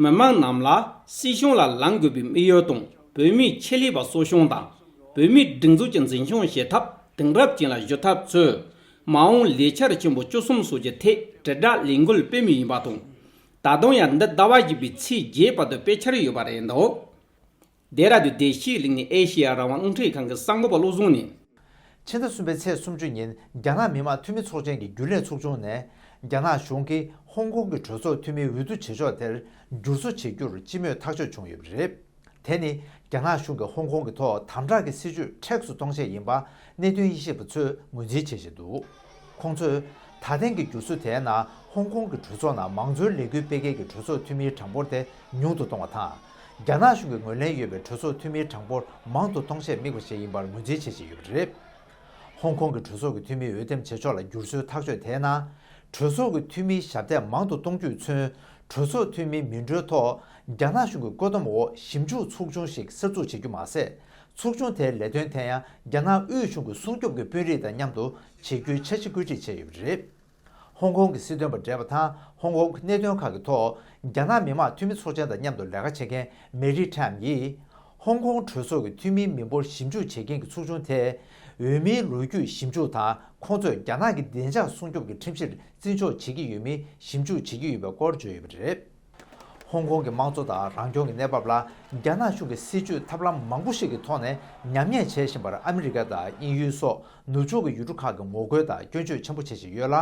མི་མང་རྣམས་ལ་སྲིད་གཞུང་ལ་ལངས་དགོས་པའི་དམིགས་ཡུལ་དང་། བོད་མིའི་ཆེད་ལས་པ་གསོ་སྐྱོང་དང་། བོད་མིའི་སྒྲིག་འཛུགས་ཀྱི་འཛིན་སྐྱོང་བྱེད་ཐབས་དེང་རབས་ཅན་ལ་གཞོལ་ཐབས་ཚུད། མ་འོངས་ལས་འཆར་ཆེན་པོ་བཅུ་གསུམ་སོགས་ཀྱི་ཐད་དྲིལ་བསྒྲགས་ལས་འགུལ་སྤེལ་མུས་ཡིན་པ་དང་། ད་དུང་ཡང་འདི་ཟླ་བ་བཞི་པའི་ཚེས་བརྒྱད་བར་དུ་སྤེལ་འཆར་ཡོད་པ་རེད་འདུག་ལྡེ་ར་ལྡུན་བདེ་སྐྱིད་གླིང་ནས་ཨེ་ཤེ་ཡ་རང་དབང་རླུང་འཕྲིན་ཁང་གི་གསར་འགོད་པ་བློ་བཟང་ནས། ཕྱི་ཟླ་གསུམ་པའི་ཚེས་སུམ་ཅུ་ཉིན་རྒྱ་ནག་མི་དམངས་འཐུས་མི་ཚོགས་ཆེན་གྱི་རྒྱུན་ལས་ཚོགས་ཆུང་ནས། རྒྱ་ནག་གཞུང་གིས་ཧོང་ཀོང་གི་གྲོས་ཚོགས་འཐུས་མིའི་འོས་བསྡུ་བྱེད་ཕྱོགས་དེར་འགྱུར་བཟོ་བྱེད་རྒྱུར་སྤྱི་མོས་ཐག་གཅོད་བྱུང་ཡོད་པ་རེད། དེ་ནི་རྒྱ་ནག་གཞུང་གིས་ཧོང་ཀོང་གི་ཐོག་དམ་དྲག་གི་སྲིད་བྱུས་མཁྲེགས་སུ་གཏོང་ཆེད་ཡིན་པ་གནད་དོན་དབྱེ་ཞིབ་པ་ཚོས་ངོས་འཛིན་བྱེད་བཞིན་འདུག་ཁོང་ཚོས་ད་ཐེངས་ཀྱི་འགྱུར་བཟོ་དེའི་ནང་ཧོང་ཀོང་གི་གྲོས་ཚོགས་ནང་མང་གཙོའི་ལས་འགུལ་སྤེལ་མཁན་གྱི་གྲོས་ཚོགས་འཐུས་མིའི་གྲངས་འབོར་དེ་ཉུང་དུ་གཏོང་བ་དང་། རྒྱ་ནག་གཞུང་གིས་ངོས་ལེན་ཡོད་པའི་གྲོས་ཚོགས་འཐུས་མིའི་གྲངས་འབོར་མང་དུ་གཏོང་ཆེད་དམིགས་པ་ཞིག་ཡིན་པར་ངོས་འཛིན་བྱེད་བཞིན་ཡོད་པ་རེད། ཧོང་ཀོང་གི་གྲོས་ཚོགས་ཀྱི་འཐུས་མིའི་འོས་འདེམས་བྱེད་ཕྱོགས་ལ་འགྱུར་བཟོའི་ཐག་གཅོད་དེའི་ནང་། གྲོས་ཚོགས་ཀྱི་འཐུས་མིའི་ཞབས་སྟེགས་མང་དུ་གཏོང་རྒྱུས་མཚོན། གྲོས་ཚོགས་འཐུས་མི་མི་འགྲོའི་ཐོག་རྒྱ་ནག་གཞུང་གི་བཀོད་འདོམས་འོག་ཞིབ་འཇུག་ཚོགས་ཆུང་ཞིག་གསར་འཛུགས་བྱེད་རྒྱུ་མ་ཟད། ཚོགས་ཆུང་དེའི་ལས་དོན་དེ་ཡང་རྒྱ་ནག་དབུས་གཞུང་གི་སྲུང་སྐྱོབ་ཀྱི་དཔོན་རིགས་དང་མཉམ་དུ་བྱེད་རྒྱུའི་འཆར་གཞི་བཀོད་སྒྲིག་བྱས་ཡོད་པ་རེད། ཧོང་ཀོང་གི་སྲིད་དོན་པ་བགྲེས་པ་དང་ཧོང་ཀོང་གི་གནད་དོན་ཁག་གི་ཐོག་རྒྱ་ནག་མི་དམངས་འཐུས་མི་ཚོགས་ཆེན་དང་མཉམ་དུ་ལས་ཀ་བྱེད་མཁན་མེ་རི་ཁྲམ་ཡིས། ཧོང་ཀོང་གྲོས་ཚོགས་ཀྱི་འཐུས་མིའི་མི་འབོར་ཞིབ་འཇུག་བྱེད་མཁན་གྱི་ཚོགས་ཆུང་དེས། འོས་མིའི་ལོ་རྒྱུས་ཞིབ་འཇུག་དང་། ཁོང་ཚོས་རྒྱ་ནག་གི་བདེ་འཇགས་སྲུང་སྐྱོབ་ཀྱི་ཁྲིམས་གཞིར་བརྩི་འཇོག་བྱེད་ཀྱི་ཡོད་མིན་ཞིབ་འཇུག་བྱེད་ཀྱི་ཡོད་པའི་སྐོར་བརྗོད་ཡོད་པ་རེད། ཧོང་ཀོང་གི་དམངས་གཙོ་དང་རང་སྐྱོང་གི་གནས་བབ་ལ་རྒྱ་ནག་གཞུང་གི་སྲིད་བྱུས་ཐབས་ལམ་མང་པོ་ཞིག་གི་ཐོག་ནས་ཉམས་ཉེས་བྱེད་བཞིན་པར་ཨ་མི་རི་ཀ་དང་དབྱིན་ཡུལ་སོགས་ནུབ་ཕྱོགས་ཀྱི་ཡུལ་གྲུ་ཁག་གིས་ངོ་རྒོལ་དང་སྐྱོན་བརྗོད་ཆེན་པོ་བྱེད་བཞིན་ཡོད་ལ།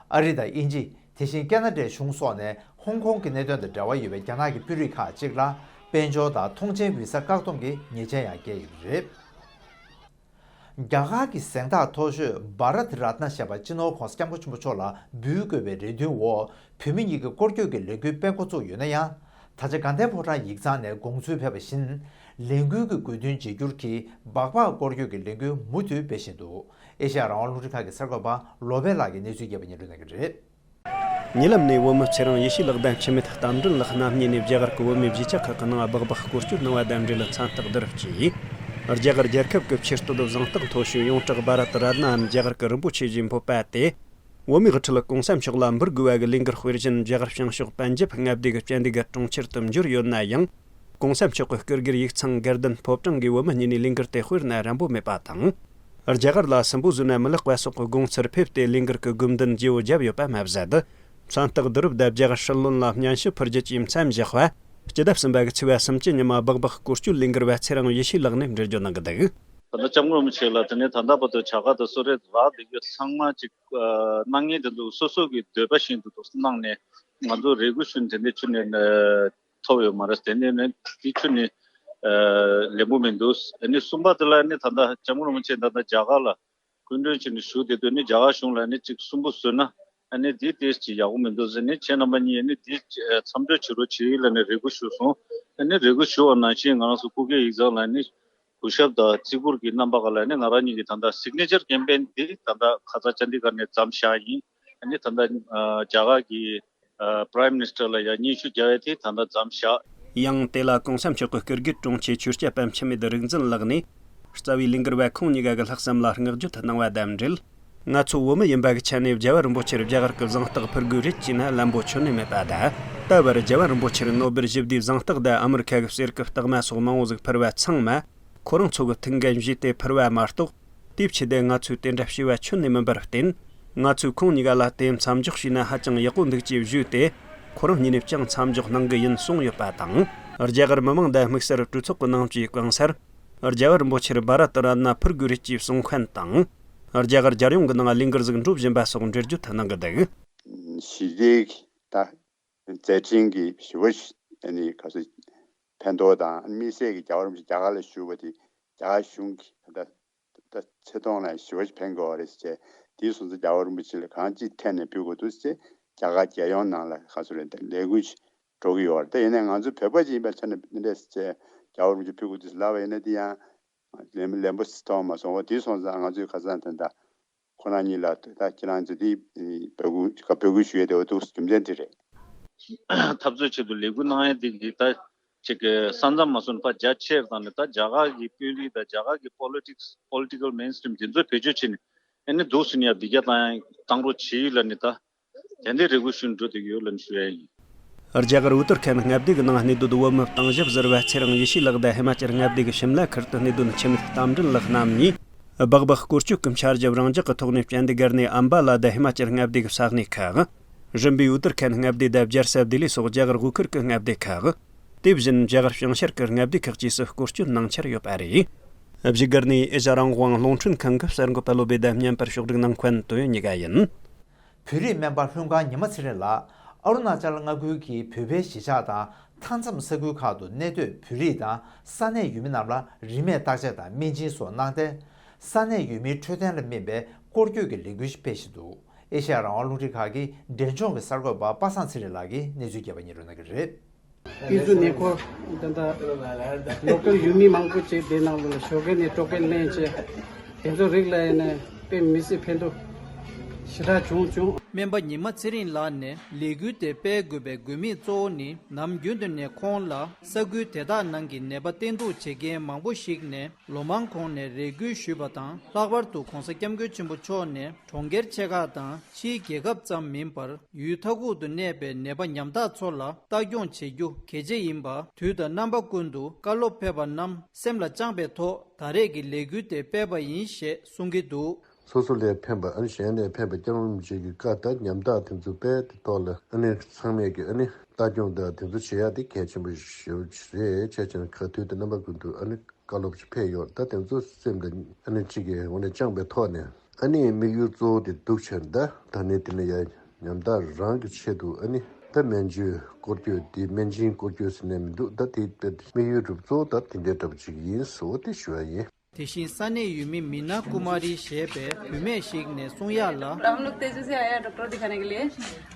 ཨ་རི་དང་དབྱིན་ཇི། དེ་བཞིན་ཁ་ན་ཌའི་གཞུང་སོགས་ནས་ཧོང་ཀོང་གི་གནད་དོན་དང་འབྲེལ་བ་ཡོད་པའི་རྒྱ་ནག་གི་དཔོན་རིགས་ཁག་ཅིག་ལ་དཔལ་འབྱོར་དང་ཐོངས་མཆན་བི་ས་བཀག་སྡོམ་གྱི་ཉེས་ཆད་ཡང་བཀལ་ཡོད་པ་རེད། རྒྱ་གར་གྱི་གཟེངས་རྟགས་མཐོ་ཤོས་བྷ་རད་རཏ་ན་ཞེས་པ་སྤྱི་ནོར་༧གོང་ས་༧སྐྱབས་མགོན་ཆེན་པོ་མཆོག་ལ་འབུལ་དགོས་པའི་རེ་འདུན་འོག་བོད་མི་གཉིས་ཀྱི་སྐོར་སྐྱོད་ཀྱི་ལས་འགུལ་སྤེལ་འགོ་བཙུགས་ཡོད་ན་ཡང་། ད་ཆ་དགའ་ལྡན་ཕོ་བྲང་ཡིག་ཚང་ནས་དགོངས་ཚུལ་ཕེབས་པ་བཞིན། ལས་འགུལ་གྱི་དགོས་འདུན་བརྗེ་སྒྱུར་གྱིས་སྦག་སྦག་སྐོར་སྐྱོད་ཀྱི་ལས་འགུལ་མུ་མཐུད་སྤེལ་བཞིན་འདུག་ཨེ་ཤ་ཡ་རང་དབང་རླུང་འཕྲིན་ཁང་གི་གསར་འགོད་པ་བློ་བྷེ་ལགས་ཀྱིས་གནས་ཚུལ་རྒྱས་པ་སྙན་སྒྲོན་གནང་གི་རེད། ཉེ་ལམ་ནས་བོད་མི་ཚེ་རིང་ཡེ་ཤེས་ལགས་དང་འཆི་མེད་རྟ་མགྲིན་ལགས་རྣམ་གཉིས་ནས་རྒྱ་གར་གྱི་བོད་མིའི་གཞིས་ཆགས་ཁག་གི་ནང་སྦག་སྦག་སྐོར་སྐྱོད་གནང་བ་དང་འབྲེལ་མཚན་རྟགས་བསྡུ་རུབ་ཀྱིས། རྒྱ་གར་རྒྱལ་ཁབ་ཀྱི་ཆེ་བསྟོད་གཟེངས་རྟགས་མཐོ་ཤོས་ཡོངས་གྲགས་བྷ་ར་ཏི་རཏ་ནའམ་རྒྱ་གར་གྱི་རིན་པོ་ཆེ་ཞེས་འབོད་པ་དེ། བོད་མིའི་དབུ་ཁྲིད་༧གོང་ས་མཆོག་ལ་འབུལ་དགོས་པ་གི་ལས་འགུལ་སྤེལ་བཞིན་རྒྱ་གར་བྱང་ཕྱོགས་པན་ཇབ་མངའ་སྡེ་གི་ཅན་ཌི་གར་གྲོང་ཁྱེར་དུ་འབྱོར་ཡོད་ན་ཡང་། ༧གོང་ས་མཆོག་གི་སྐུ་སྒེར་ཡིག་ཚང་གར་ཌེན་ཕོ་བྲང་གི་བོད་མི་གཉིས་ནས་ལས་འགུལ་དེ་སྤེལ་ན་རན་པོ་མེད་པ་དང་། རྒྱ་གར་ལ་སུན་པོ་ཟི་ཡམ་མི་ལེགས་པ་སོགས་ཀྱི་དགོངས་ཚུལ་ཕེབས་ཏེ་ལས་འགུལ་གྱི་དགོས་འདུན་བརྗེ་བོ་བརྒྱབ་ཡོད་པ་མ་ཟད། མཚན་རྟགས་བསྡུ་རུབ་དང་རྒྱ་གར་སྲིད་བློན་ལ་སྙན་ཞུ་ཕུལ་རྒྱུ་བཅས་མཚམས་བཞག་པ། སྤྱི་ཟླ་གསུམ་པ་གི་ཚེས་པ་སུམ་ཅུ་ཉིན་མ་སྦག་སྦག་སྐོར་སྐྱོད་ལས་འགུལ་བ་ཚེ་རིང་ཡེ་ཤེས་ལགས་ནས་འགྲེལ་བརྗོད་གནང་གི་འདུག་ད་ལྟ་སྐྱབས་མགོན་རིན་པོ་ཆེ་ལ་དེ་ནས་ད་ལྟ་བར་དུ་བྱ་དགའ་དང་གསོལ་རས་རག་བསྡད་རྒྱུ་ཚང་མ་ཅིག་གནང་མཁན་དེ་ཚོ་སོ་སོ་གི་འདོད་པ་བཞིན་དུ་འདུག་གནང་ནས་ང་ཚོ་རེ་སྐུལ་ཞུས་ནས་དེ་འདྲ་ཁྱོན་ནས་ཐོབ་ཡོད་མ་རེད། དེ་ནས་ནི་དེ་ཁྱོན་ནས་ལེགས་པོ་མི་འདུག་ཨ་ནི་གསུམ་པ་དེ་ལ་ནི་ད་ལྟ་སྐྱབས་མགོན་རིན་པོ་ཆེ་ད་ལྟ་རྒྱ་གར་ལ་སྐུ་མགྲོན་བྱས་ནས་བཞུགས་བསྡད་དུས་ནི་རྒྱ་གར་གཞུང་ལ་ནི་ཅིག་གསུང་པོ་བཟོས་ན་ཨ་ནི་དེ་ཏོག་ཙམ་ཡག་པོ་མི་འདུག་ཟེར་ནས་ཁྱེད་རྣམ་པ་གཉིས་ནི་དེ་མཚམས་འཇོག་བྱེད་རོགས་བྱེད་ལབ་ནས་རེ་སྐུལ་ཞུས་སོང་། ཨ་ནི་རེ་སྐུལ་ཞུ་བ་ནང་བཞིན་ང་རང་ཚོ་སྐུ་སྒེར་ཡིག་ཚང་ལ་ནི་གུས་ཞབས་དང་བརྩི་བཀུར་གྱི་རྣམ་པ་ག་ལ་ནི་ང་རང་གཉིས་ཀྱི་ད་ལྟ་སིག་ནེ་ཅར་ཀེམ་པེན་འདི་ད་ལྟ་ཁ་ཚ་ཅན་ཌི་གར་ནས་མཚམས་བཞག་ཡིན། ཨ་ནི་ད་ལྟ་རྒྱ་གར་གྱི་Prime Minister ལ་ཡང་སྙན་ཞུ་རྒྱག་ཡ་དེ་ད་ལྟ་མཚམས་བཞག་ཡང་དེ་ལ་༧གོང་ས་མཆོག་གི་སྐུ་སྒེར་དྲུང་ཆེ་ཆོས་སྐྱབས་པ་འཆི་མེད་རིག་འཛིན་ལགས་ནས། རྩ་བའི་ལས་འགུལ་བ་ཁོང་གཉིས་ཀ་གི་ལྷག་བསམ་ལ་བསྔགས་བརྗོད་གནང་བ་དང་འབྲེལ། ང་ཚོ་བོད་མི་ཡིན་པ་གི་ཆ་ནས་རྒྱལ་བ་རིན་པོ་ཆེར་རྒྱ་གར་གི་གཟེངས་རྟགས་ཕུལ་དགོས་རེད་ཅེ་ན་ལན་པོ་ཁྱོན་ནས་མེད་པ་དང་། ད་བར་རྒྱལ་བ་རིན་པོ་ཆེར་ནོ་སྦེལ་ཞི་བདེའི་གཟེངས་རྟགས་དང་ཨ་མི་རི་ཁ་གི་གསེར་གི་རྟགས་མ་སོགས་མང་བོ་ཟིག་ཕུལ་བ་ཚང་མ། ཁོ་རང་ཚོ་གི་ཐུགས་འགན་བཞེས་ཏེ་ཕུལ་བ་མ་གཏོགས། དེའི་ཆེད་དུ་ང་ཚོས་དེ་འདྲ་བྱས་པ་ཁྱོན་ནས་མིན་པར་བརྟེན། ང་ཚོས་ཁོང་གཉིས་ཀ་ལ་དེ་མཚམས་འཇོག་བྱས་ན་ཧ་ཅང་ཡག་པོ་འདུག་ཅེས་ཞུས་ཏེ། ཁོ་རང་གཉིས་ནས་ཀྱང་མཚམས་འཇོག་གནང་གི་ཡིན་གསུངས་ཡོད་པ་དང་། རྒྱ་གར་མི་མང་དང་དམིགས་བསལ་གྲོས་ཚོགས་ཀྱི་ནང་བཅས་གང་སར། རྒྱལ་བ་རིན་པོ་ཆེར་བྷ་ར་ཏི་རཏ་ན་ཕུལ་དགོས་རེད་ཅེས་གསུང་མཁན་དང་། རྒྱ་གར་རྒྱལ་ཡོངས་ཀྱི་ནང་ལས་འགུལ་ཟིག་འགྲོ་བཞིན་པ་སོགས་འགྲེལ་བརྗོད་གནང་གི་འདུག་ཞི་བདེའི་ད་མཛད་འཕྲིན་གྱི་ཞི་བ་ཞི་ཨ་ནི་ག་ཚོད་ཕན་ཐོགས་དང་། དམིགས་བསལ་གྱི་རྒྱལ་བ་རིན་པོ་ཆེ་རྒྱ་གར་ལ་བཞུགས་པ་དེ་རྒྱ་གར་གཞུང་གི་ད་ད་ཆེ་མཐོང་ལ་ཞི་བ་ཞིག་ཕན་དགོས་པ་རེད་ཟེར་བྱས། དེའི་སོང་ཙང་རྒྱལ་བ་རིན་པོ་ཆེ་ལ་གང་ཅི་ཐད་ནས་ཕུལ་དགོས་འདུག་ཟེར་བྱས། རྒྱ་གར་རྒྱལ་ཡོངས་ནང་ལ་ག་ཚོད་རེད། ད་ལས་འགུལ་ འགྲོ་གི་ཡོད་རེད། དེ་ཡིན་ནའི་ང་ཚོ་བོད་པ་ཅིག་ཡིན་པའི་ཆ་ནས་འདི་འདྲས་བྱས་རྒྱ་བོ་རུ་ཅིག་ཕུལ་དགོས་དུས་ལབ་པ་ཡིན་ན་དེ་ཡང་ལན་ལན་པོ་ཞིག་མཐོང་མ་སོང་བ། དེ་སོང་ཙང་ང་ཚོས་ཁ་སང་དེ་འདྲ་ཁོ་རང་གཉིས་ལ་ད་ཁྱེད་རང་ཚོ་དེ་འབོད་སྐུལ་བོད་སྐུལ་ཞུ་ཡས་དེ་འོ་འདུག་རྒྱུ་མཚན་དེ་རེད། འཐབ་རྩོད་ཆེད་དུ་ལས་འགུལ་གནང་ཡས་དེ་གི་ད་ཅིག་གི་ས་མཚམས་མ་སོན་པ་རྒྱ་ཆེར་བཏང་ནས་ད་རྒྱ་གར་གྱི་དཔོན་རིགས་དང་རྒྱ་གར་གྱི་པོ་ལི་ཊིག་སི་པོ་ལི་ཊི་ཀལ་མེན་སི་ཊི་རིམ་དེ་ཚོ་བེད་སྤྱོད་བྱས་ནས་ཨ་ནི་འདུག་སེ་ནས་ཡ་འདི་རྒྱ་བཏང་ཡ་བཏང་རོགས་བྱེད་ཡིག་ལ་ནི་ད་དེ་འདྲའི་རེ་སྐུལ་ཞུ་འགྲོ་བསྡད་ཀྱི་ཡོད་ལབ་ནས་ཞུ་ཡ་ཡིན། རྒྱ་གར་ཨུ་ཏར་ཁན་མངའ་སྡེ་གི་ནང་གནས་སྡོད་བོད་མི་བཏང་ཞབས་ཟུར་པ་ཚེ་རིང་ཡེ་ཤེས་ལགས་དང་ཧི་མ་ཅལ་མངའ་སྡེ་གི་ཤིམ་ལ་ཁུལ་དུ་གནས་སྡོད་འཆི་མེད་རྟ་མགྲིན་ལགས་རྣམ་གཉིས། སྦག་སྦག་སྐོར་སྐྱོད་ཀྱི་འཆར་གཞི་རང་འཇགས་ཀྱི་ཐོག་ནས་བཅན་དི་གར་ནས་ཨམ་བ་ལ་དང་ཧི་མ་ཅལ་མངའ་སྡེ་གི་ས་གནས་ཁག་རིམ་པས་ཨུ་ཏར་ཁན་མངའ་སྡེ་དང་རྒྱལ་ས་ལྡི་ལི་སོགས་རྒྱ་གར་དབུས་ཁུལ་གྱི་མངའ་སྡེ་ཁག་དེ་བཞིན་རྒྱ་གར་བྱང་ཤར་གྱི་མངའ་སྡེ་ཁག་བཅས་སུ་སྐོར་སྐྱོད་གནང་འཆར་ཡོད་པ་རེད། བཞུགས་སྒར་ནས་ཨེ་ཤ་རང་དབང་རླུང་འཕྲིན་ཁང་གི་གསར་འགོད་པ་བློ་བྷེ་དང་བརྙན་པར་ཕྱོགས་སྒྲིག་གནང་མཁན་དོན་ཡོད་ཉི་ག་ཡིན། བོད་རིགས་སྨན་པ་ལྷུན་སྒང་ཉི་མ་ཚེ་རིང་ལགས་ཨ་རུ་ན་ཅལ་མངའ་ཁུལ་གྱི་བོད་པའི་གཞིས་ཆགས་དང་མཐའ་མཚམས་ས་ཁུལ་ཁག་ཏུ་གནས་སྡོད་བོད་རིགས་དང་ས་གནས་ཡུལ་མི་རྣམས་ལ་རིན་མེད་བརྟག་དཔྱད་དང་སྨན་སྦྱིན་སོགས་གནང་སྟེ། ས་གནས་ཡུལ་མིའི་འཕྲོད་བསྟེན་ལ་སྨིན་པའི་སྐོར་སྐྱོད་ཀྱི་ལས་འགུལ་ཞིག་སྤེལ་བཞིན་འདུག་ཨེ་ཤ་ཡ་རང་དབང་རླུང་འཕྲིན་ཁང་གི་འབྲས་ལྗོངས་ཀྱི་གསར་འགོད་པ་པ་སངས་ཚེ་རིང་ལགས་ཀྱིས་གནས་ཚུལ་རྒྱས་པ་སྙན་སྒྲོན་གནང་གི་རེད། ཏི་ཛུ་ནེ་ཁོ་ད་ལྟ་ལོ་ཀལ་ཡུལ་མི་མང་པོ་ཅིག་དེ་ནང་ལོགས་ལ་ཞོགས་ཀས་ནས་སྤྲོ་སྐད་ལེན་བྱས་དེ་ཚོ་རིགས་ལ་ཡིན་ན་དཔེ་མི་སྲིད་ཕན་ཐོགས་ཞེ་དྲག་བྱུང་བྱུང་། སྨན་པ་ཉི་མ་ཚེ་རིང་ལགས་ནས་ལས་འགུལ་དེ་སྤེལ་དགོས་པའི་དགོས་དམིགས་གཙོ་བོ་ནི་ནམ་རྒྱུན་དུ་ནས་ཁོང་ལ་ས་ཁུལ་དེ་དག་ནང་གི་ནད་པ་བསྟེན་གཏུག་བྱེད་མཁན་མང་པོ་ཞིག་ནས་ལོ་མང་གོང་ནས་རེ་སྐུལ་ཞུས་པ་དང་། ལྷག་པར་དུ་༧གོང་ས་༧སྐྱབས་མགོན་ཆེན་པོ་མཆོག་ནས་གྲོང་ཁྱེར་ཆེ་ཁག་དང་ཕྱིའི་རྒྱལ་ཁབ་ཙམ་མིན་པར་ཡུལ་མཐའ་ཁུག་ཏུ་གནས་པའི་ནད་པ་ཉམ་ཐག་ཚོ་ལ་ལྟ་སྐྱོང་བྱེད་རྒྱུ་གལ་ཆེ་ཡིན་པ། དུས་དང་རྣམ་པ་ཀུན་ཏུ་བཀའ་སློབ་ཕེབས་པ་རྣམས་སེམས་ལ་བཅངས་པའི་ཐོག་ད་རེས་ཀྱི་ལས་འགུལ་དེ་སྤེལ་བ་ཡིན་ཞེས་གསུང་གི་འདུག། སོ་སོ་ལ་ཕན་པ་ཨ་ནི་གཞན་ལ་ཕན་པ་སྐྱབས་རོམ་གཅིག་གི་བཀའ་ལྟར་ཉམ་ཐག་དེ་ཚོ་དཔེ་དེ་ཐོག་ལ་ཨ་ནི་ཚང་མས་ཀྱི་ཨ་ནི་ལྟ་སྐྱོང་དང་དེ་ཚོ་བྱེད་ཡ་དེ་གལ་ཆེན་པོ་ཞེ་པོ་ཅིག་རེད། བྱས་ཙང་ཁ་དུས་དང་རྣམ་པ་ཀུན་ཏུ་ཨ་ནི་བཀའ་སློབ་ཅིག་ཕེབས་ཡོད། ད་དེ་ཚོ་སེམས་ལ་ཨ་ནི་གཅིག་གི་འོ་ནས་བཅངས་པའི་ཐོག་ནས་ཨ་ནི་དམིགས་ཡུལ་གཙོ་བོ་དེ་འདུག་ཕྱིར་ད་ད་ནི་དེ་ལ་ཡ་ཉམ་ཐག་རང་གི་ཆེད་དུ་ཨ་ནི་ད་སྨན་བཅོས་སྐོར་སྐྱོད་དེ་སྨན་སྦྱིན་སྐོར་སྐྱོད་ཟེར་ནས་མི་འདུག། ད་དེ་དཔེ་དམིགས་ཡུལ་གཙོ་བོ་ད་དེ་འདྲའི་འདྲ་པོ་ཅིག་ཡིན་ཟེར་བ་དེ་ཞུ་བ་ཡིན། དེ་བཞིན་ས་གནས་ཡུལ་མི་མི་ན་ཀུ་མ་རི་ཞེས་པའི་བུད་མེད་ཞིག་ནས་གསུང་ཡག་ལ། हम लोग तेजू से आया डॉक्टर दिखाने के लिए।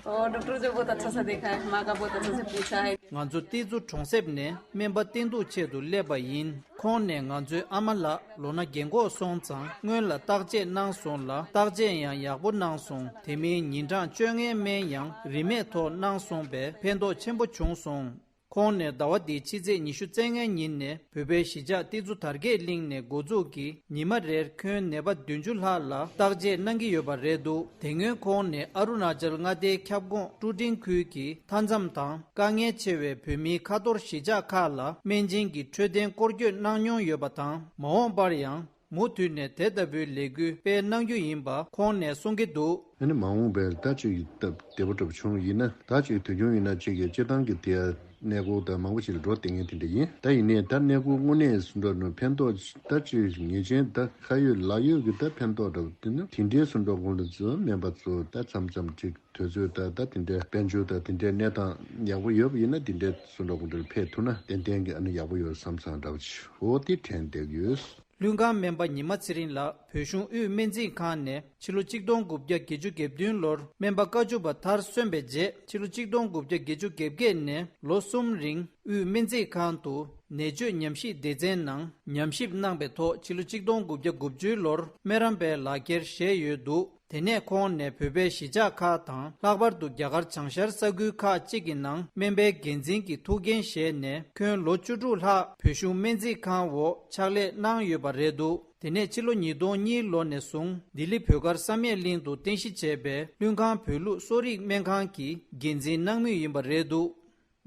और डॉक्टर जो बहुत अच्छा सा देखा है, माँ का बहुत अच्छा से पूछा है। ང་ཚོ་ཏི་ཛུ་གྲོང་གསེབ་ནས་སྨན་པ་བསྟེན་གཏུག་ཆེད་དུ་སླེབས་པ་ཡིན། ཁོང་ནས་ང་ཚོའི་ཨ་མ་ལགས་ལོ་ན་རྒན་འཁོགས་སོང་ཙང་སྔོན་ལ་བརྟག་དཔྱད་གནང་སོང་ལ། བརྟག་དཔྱད་ཡང་ཡག་པོ་གནང་སོང་། དེ་མིན་ཉིན་གྲངས་བཅོ་ལྔའི་སྨན་ཡང་རིན་མེད་ཐོག་གནང་སོང་པས་ཕན་ཐོགས་ཆེན་པོ་བྱུང་སོང་། ཁོང་ནས་ཟླ་བ་འདིའི་ཕྱི་ཚེས་ཉི་ཤུ་རྩ་ལྔའི་ཉིན་ནས་བོད་པའི་གཞིས་ཆགས་ཏི་ཛུ་དར་རྒྱས་གླིང་ནས་འགོ་འཛུགས་ཀྱིས་ཉི་མ་རེར་ཁྱོན་ནད་པ་བདུན་ཅུ་ལྷག་ལ་བརྟག་དཔྱད་གནང་གི་ཡོད་པ་རེད་འདུག། དེ་སྔོན་ཁོང་ནས་ཨ་རུ་ན་ཅལ་མངའ་སྡེའི་ཁྱབ་ཁོངས་ཀྲུ་ཀྲིང་ཁུལ་གྱི་མཐའ་མཚམས་དང་དཀའ་ངལ་ཆེ་བའི་བོད་མིའི་ཁ་ཐོར་གཞིས་ཆགས་ཁག་ལ་སྨན་སྦྱིན་གྱི་འཕྲོད་བསྟེན་སྐོར་སྐྱོད་གནང་མྱོང་ཡོད་པ་དང་། མ་འོངས་པར་ཡང་མུ་མཐུད་ནས་དེ་ལྟ་བུའི་ལས་འགུལ་སྤེལ་གནང་རྒྱུ་ཡིན་པ་ཁོང་ནས་གསུང་གི་འདུག། ཨ་ནི་མ་འོངས་པའི་ད་ཅིག་སྟབས་བདེ་པོ་འདྲ་པོ་བྱུང་ཡིན་ན། ད་ཅིག་དུས་རྒྱུན་ཡིན་ན་ཅིག་གི་སྤྱི་བཏང་གི་དེ་གནས་སྐོར་དང་མང་པོ་ཞིག་ལ་འགྲོ་བསྡད་མཁན་དེ་འདྲ་ཡིན། ད་ཡིན་ནའི་ད་གནས་སྐོར་དངོས་གནས་སུ་འགྲོ་ནས་ཕན་ཐོགས་ད་ཅིག་ངེས་ཅན་ད་ཁ་ཡོད་ལག་ཡོད་ཀྱི་ད་ཕན་ཐོགས་འདྲ་པོ་དེ་ནི་དེ་འདྲའི་སུ་འགྲོ་དགོངས་ལ་ཚོ་སྨན་པ་ཚོ་ད་མཚམས་མཚམས་ཅིག་དུས་ཚོད་ད་ད་དེ་འདྲའི་དཔལ་འབྱོར་ད་དེ་འདྲའི་གནས་སྟངས་ཡག་པོ་ཡོད་པ་ཡིན་ན་དེ་འདྲའི་སུ་འགྲོ་དགོངས་འདྲ་ཕེབས་ཐུབ་ན་ཏན་ཏན་གྱི་ཨ་ནི་ཡག་པོ་ཡོད་བསམ་བསམ་འདྲ་པོ་ཅིག་འོ་དེ་དྲན་བསྡད་ཡོད། ལྷུན་སྒང་སྨན་པ་ཉི་མ་ཚེ་རིང་ལགས་བོད་གཞུང་དབུས་སྨན་རྩིས་ཁང་ནས་ཕྱི་ལོ་ཆིག་སྟོང་དགུ་བརྒྱ་བརྒྱད་ཅུ་གྱ་བདུན་ལོར་སྨན་པ་བཀའ་བཅུ་པ་མཐར་སོན་པའི་རྗེས། ཕྱི་ལོ་ཆིག་སྟོང་དགུ་བརྒྱ་བརྒྱད་ཅུ་གྱ་བརྒྱད་ནས་ལོ་གསུམ་རིང་དབུས་སྨན་རྩིས་ཁང་དུ་ནད་བཅོས་ཉམས་ཞིབ་སྡེ་ཚན་ནང་ཉམས་ཞིབ་གནང་པའི་ཐོག་ཕྱི་ལོ་ཆིག་སྟོང་དགུ་བརྒྱ་དགུ་བཅུ་ལོར་སྨན་རམས་པའི་ལག་འཁྱེར་བཞེས་ཡོད་འདུག། དེ་ནས་ཁོང་ནས་བོད་པའི་གཞིས་ཆགས་ཁག་དང་། ལྷག་པར་དུ་རྒྱ་གར་བྱང་ཤར་ས་ཁུལ་ཁག་ཅིག་གི་ནང་སྨན་པའི་འགན་འཛིན་གྱི་ཐུགས་འགན་བཞེས་ནས་ཁྱོན་ལོ་བཅུ་དྲུག་ལྷག་བོད་གཞུང་སྨན་རྩིས་ཁང་འོག་ཕྱག་ལས་གནང་ཡོད་པ་རེད་འདུག། དེ་ནས་ཕྱི་ལོ་ཉིས་སྟོང་གཉིས་ལོ་ནས་བཟུང་ལྡི་ལི་བོད་སྒར་བསམ་ཡས་གླིང་དུ་རྟེན་གཞི་བྱས་པའི་ལྷུན་སྒང་བོད་ལུགས་གསོ་རིག་སྨན་ཁང་གི་འགན་འཛིན་གནང་མུས་ཡིན་པ་རེད་འདུག།